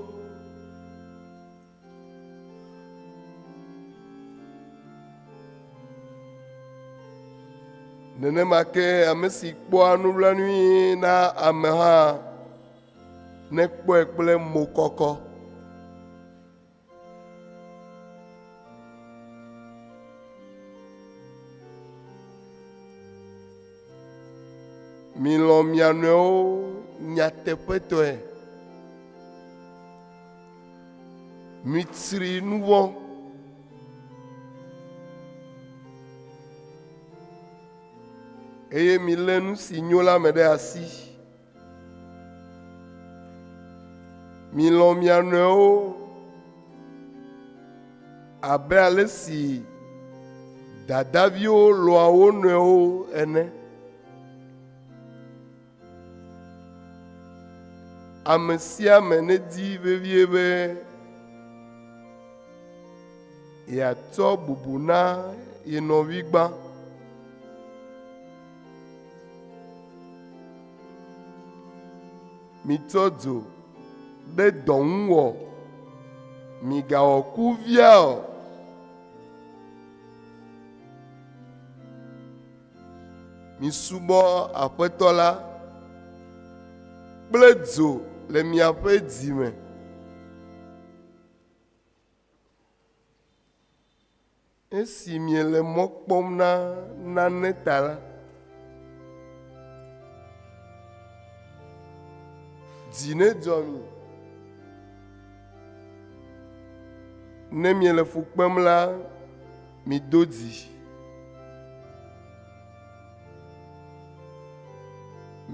Nenema ke ame si kpɔa nublanui na ame hã nekpɔe kple mokɔkɔ. Milɔ̃ mia nɔewo nyateƒetɔe. Mitsri nu vɔ̃. Eye milé nu si nyo la me ɖe asi. Milɔ̃ mia nɔewo abe ale si dadaviwo lɔ̃a wo nɔewo ene. Ame sia ame nedi vevie be yeatsɔ bubu na ye nɔvi gbã. Mitsɔ dzo ɖe dɔ ŋu wɔ, migawɔ kuvia o. Misubɔ Aƒetɔ la kple dzo le miaƒe dzi me. Esi miele mɔ kpɔm na nane ta la, dzi nedzɔ mi. Ne miele fu kpem la, mido dzi.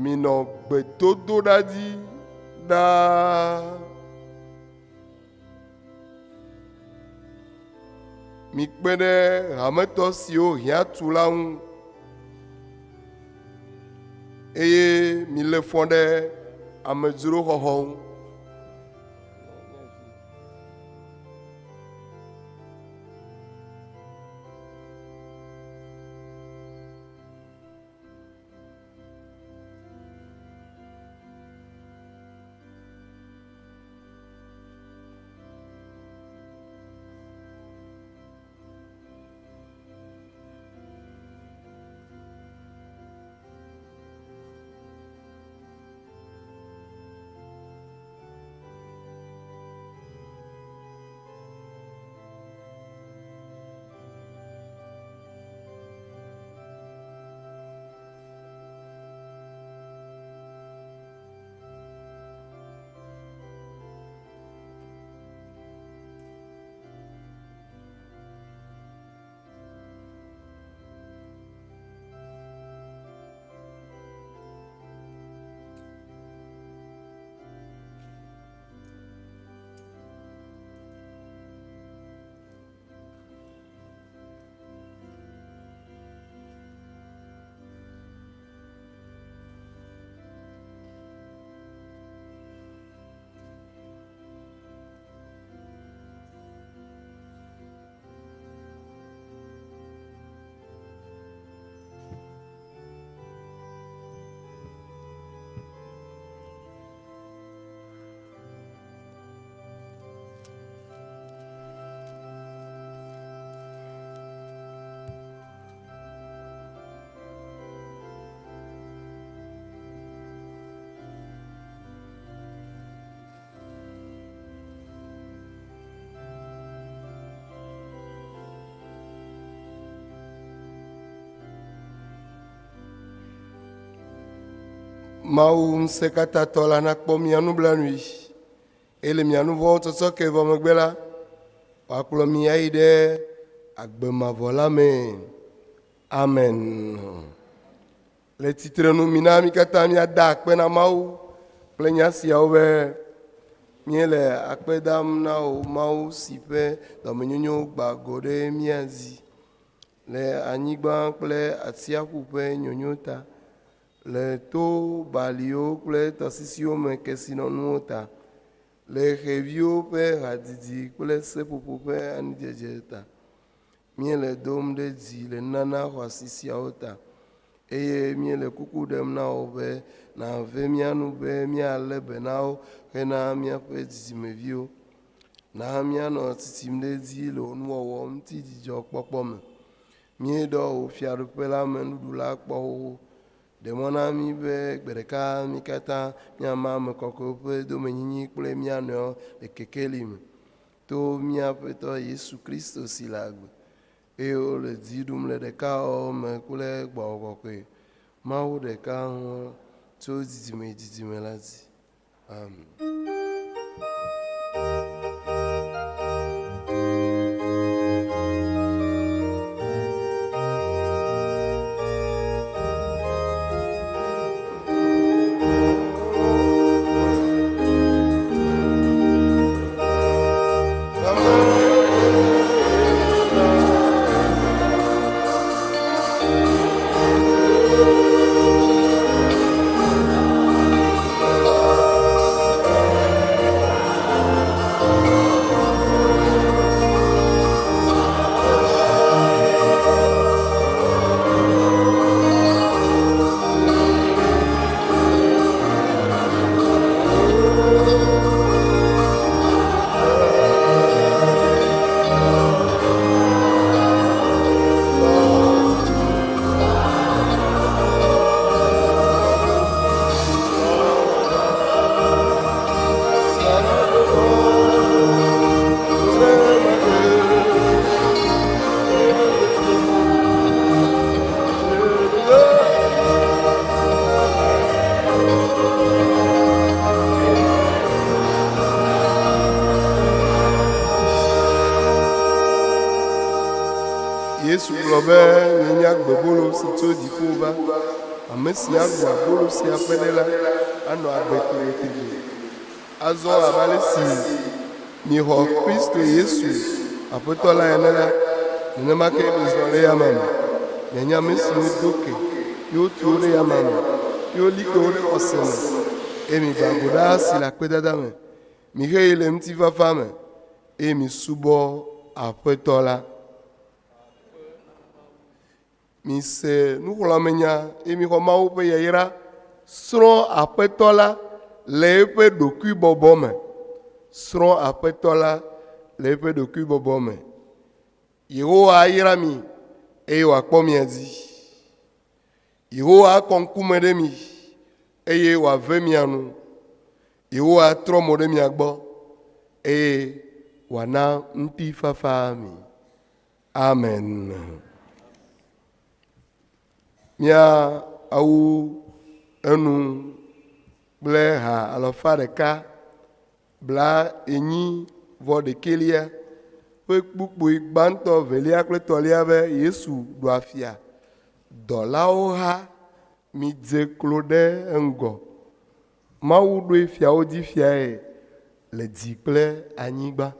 Minɔ gbedodoɖa dzi ɖaa. Mikpe ɖe hametɔ siwo hiã tu la ŋu, eye milé fɔ ɖe amedzroxɔxɔ ŋu. Mawu Ŋusẽkatãtɔ la nakpɔ mia nublanui, eye le mia nu vɔ̃wo tsɔtsɔ ke vɔ megbe la, wòakplɔ mi ayi ɖe agbe mavɔ la mee. Amen. Le tsitrenu mina mí katã míada akpe na Mawu kple nya siawo be, Míele akpe dam na wò Mawu si ƒe dɔmenyonyo gba go ɖe mía dzi le anyigba kple atsiaƒu ƒe nyonyo ta, le to baliwo kple tɔsisiwo me kesinɔnuwo ta, le xeviwo ƒe hadzidzi kple seƒoƒo ƒe anidzedze ta. Míele dom ɖe dzi le nunana xɔasi siawo ta, eye míele kuku ɖem na wò be nàve mía nu be míalé be na wo hena míaƒe dzidzimeviwo. Na míanɔ tsitsim ɖe edzi le wò nuwɔwɔ ŋuti dzidzɔkpɔkpɔ me. Míeɖɔ wò fiaɖuƒe la me nuɖuɖu la kpɔ xoxo. Ɖe mɔ na mí be gbe ɖeka mí katã míama ame kɔkɔewo ƒe domenyinyi kple mía nɔewo le kekeli me. To mía Aƒetɔ Yesu Kristo si le agbe, eye wole dzi ɖum le ɖekawɔwɔ me kple Gbɔgbɔ Kɔkɔe, Mawu ɖeka ŋu tso dzidzime yi dzidzime la dzi. Amen. Yesu gblɔ be, Nyee nye agbebolo si tso dziƒo va. Ame si aɖu abolo sia ƒe ɖe la, anɔ agbe tegbetegbe. Azɔ abe ale si miexɔ Kristo Yesu, Aƒetɔ la ene la, nenema kee mizɔ ɖe eyama me. Mianye ame siwo do ke, ye wotu wo ɖe eyama me, ye woli ke wo ɖe xɔse me, eye migbã go ɖaa si le akpedada me. Mixee le ŋutifafa me, eye misubɔ Aƒetɔ la. Mise nuxlɔ̃amenya eye mixɔ Mawu ƒe yayra. Srɔ̃ Aƒetɔ la le eƒe ɖokuibɔbɔ me. Srɔ̃ Aƒetɔ la le eƒe ɖokuibɔbɔ me. Yehowa ayra mi eye wòakpɔ mia dzi. Yehowa akɔ ŋkume ɖe mi eye wòave mia nu. Yehowa atrɔ mo ɖe mia gbɔ eye wòana ŋutifafa mi. Amen. Mía awu enu kple ha alafa ɖeka bla enyi vɔ ɖekɛlia ƒe kpukpui gbãtɔ, velia kple etɔ̃lia be Yesu ɖu afia. Dɔlawo ha midze klo ɖe eŋgɔ. Mawu ɖoe fiawo dzi fiae le dzi kple anyigba.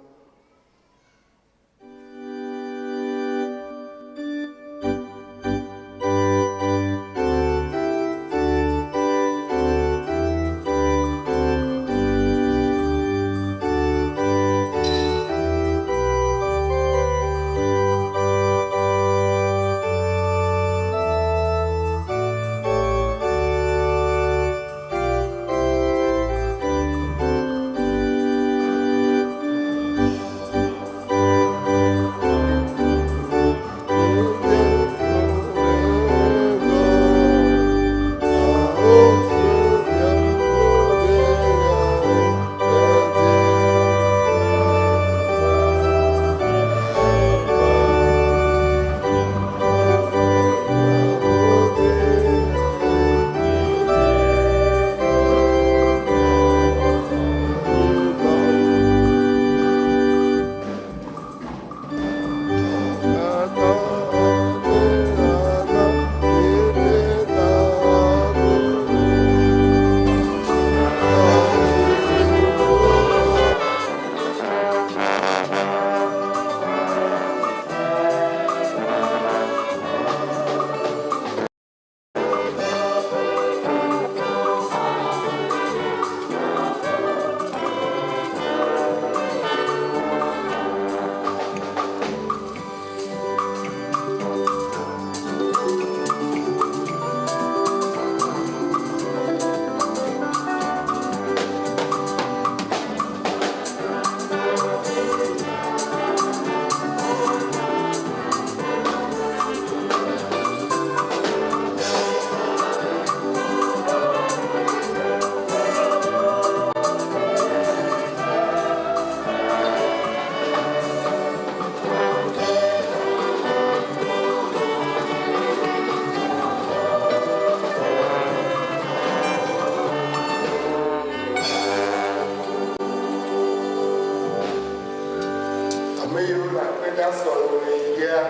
Ame yiwo le akpeda sɔleme yi gea,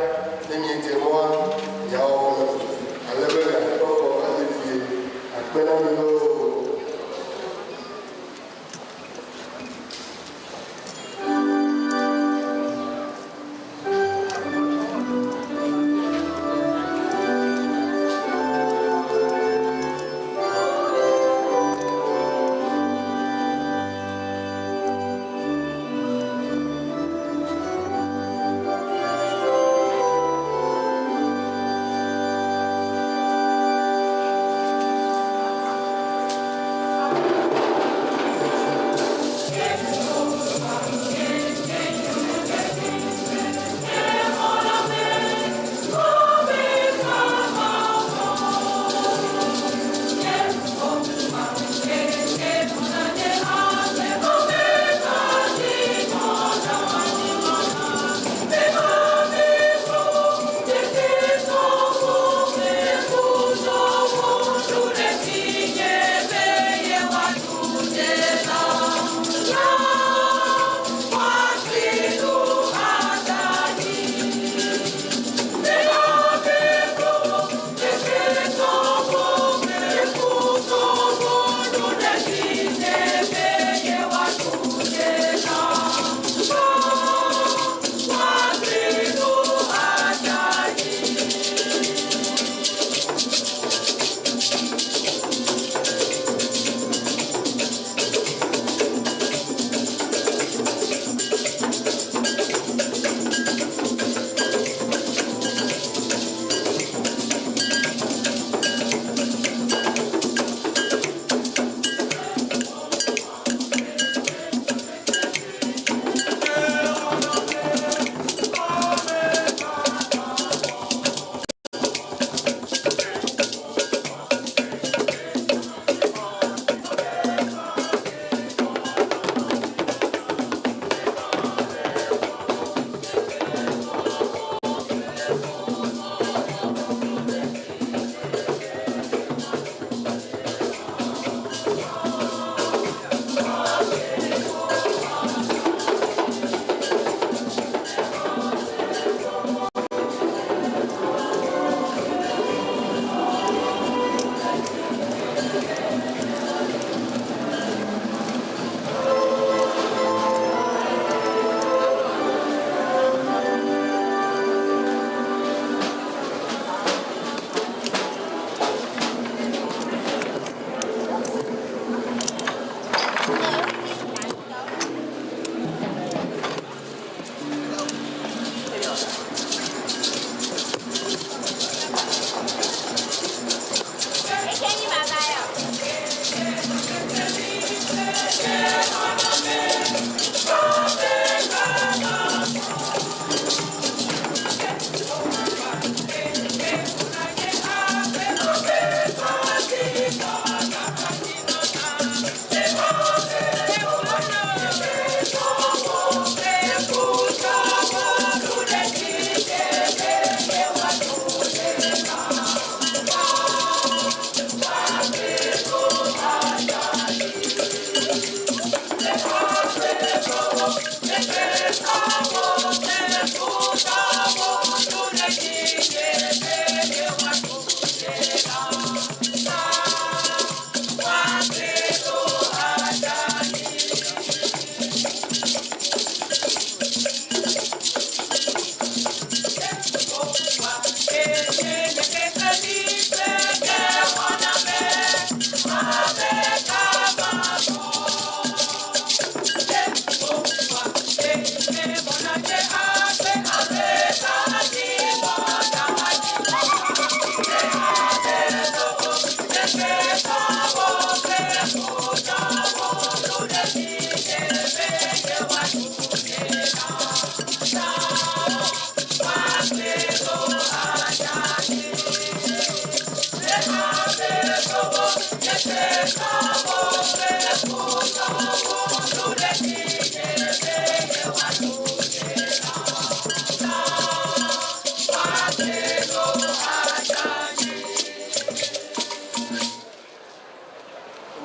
ne miedze mɔa, miawɔ wo le ale be miatrɔ gbɔ va dedie. Akpe na mi loo.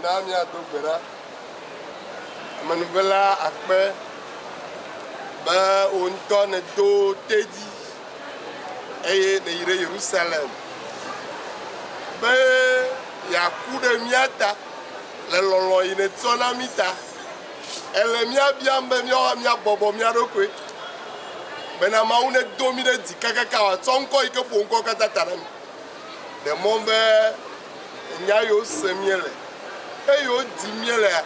Na míado gbe ɖa. Amenuvela akpe be wò ŋutɔ nèdo tedzi eye nèyi ɖe Yerusalem be yeaku ɖe mía ta le lɔlɔ̃ yi nètsɔ na mí ta. Ele mía biam be míawo hã míabɔbɔ mía ɖokui bena Mawu nedo mí ɖe dzi kakaka wòatsɔ ŋkɔ yi ke ƒo ŋkɔwo katã ta na mí. Ɖe mɔ be nya yiwo sem míele eye yiwo dim míelea,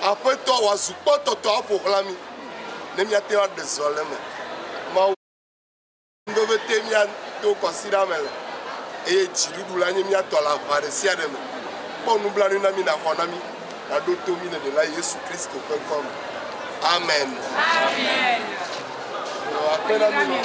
Aƒetɔ, wòazu kpɔtɔtɔ aƒo xlã mí ne míate ŋu aɖe zɔ le eme. Mawu ŋdɔbete míado kɔsiɖa me le eye dziɖuɖu la nye mía tɔ le aʋa ɖe sia ɖe me. Kpɔ nublanui na mí nàxɔ na mí, nàɖo to mí le Ɖela Yesu Kristo ƒe ŋkɔ me. Amen. Amen. Akpe na mí nɔ.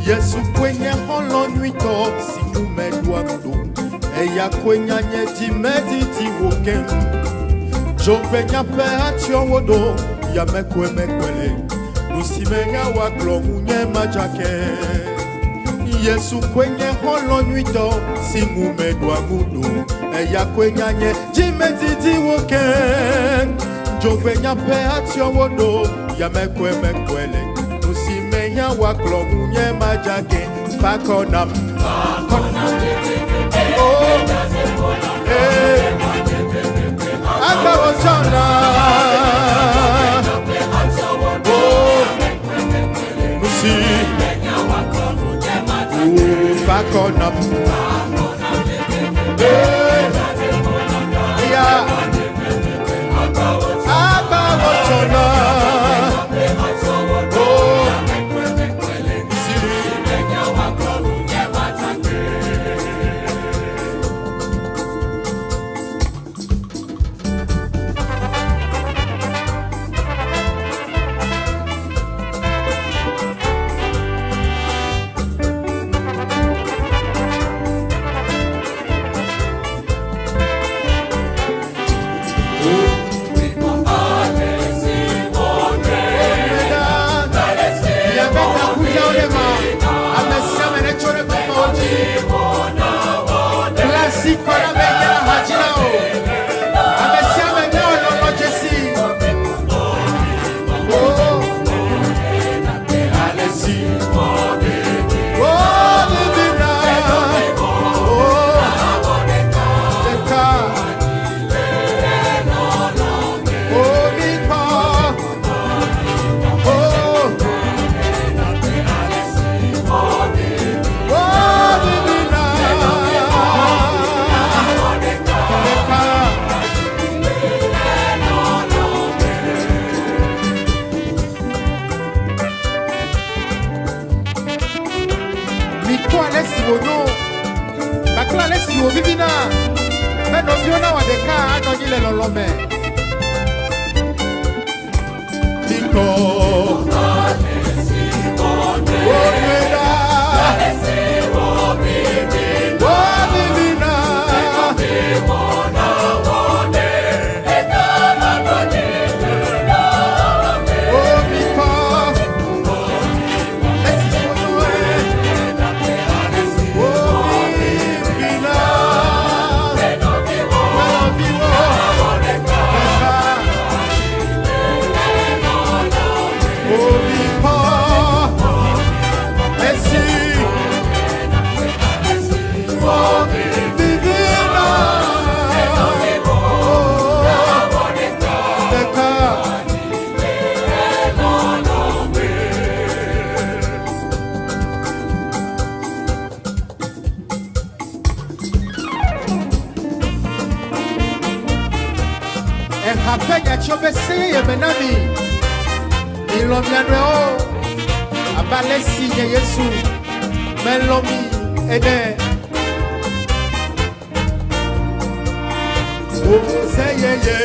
Yesu koe nye xɔlɔ̃ nyuitɔ si ŋu meɖoa ŋu ɖo. Eya koe nya nye dzimedidiwo keŋ. Dzogbenya ƒe atsyɔ̃wo ɖo, yame koe mekpɔe le. Nu si menya woagblɔ ŋu nye madzake. Yesu koe nye xɔlɔ̃ nyuitɔ si ŋu meɖoa ŋu ɖo. Eya koe nya nye dzimedidiwo keŋ. Dzogbenya ƒe atsyɔ̃wo ɖo, yame koe mekpɔe le. Nu si menya woagblɔ ŋu nye madzake. Fa akɔ nam. Oh, eh. Agbawo tsɔna. Oh, nu si. Oh, fa akɔ nam. Eh, yeah. Agbawo tsɔna. Oh, si. Mekpɔ ale si wònyo kpakple ale si wòvivina be nɔviwo nawɔ ɖeka anɔ anyi le lɔlɔ̃ me. Mikpɔ wonɔe ɖa. Wovivina. O mikpɔ esi wonɔe. Wovivina. Nɔviwo ɖeka. O mikpɔ esi wovivina. O ɖeka. Eha ƒe nyatsɔ be se yeye me na mi. Milɔ̃ mia nɔewo abe ale si nye Yesu melɔ̃ mi ene. O se yeye.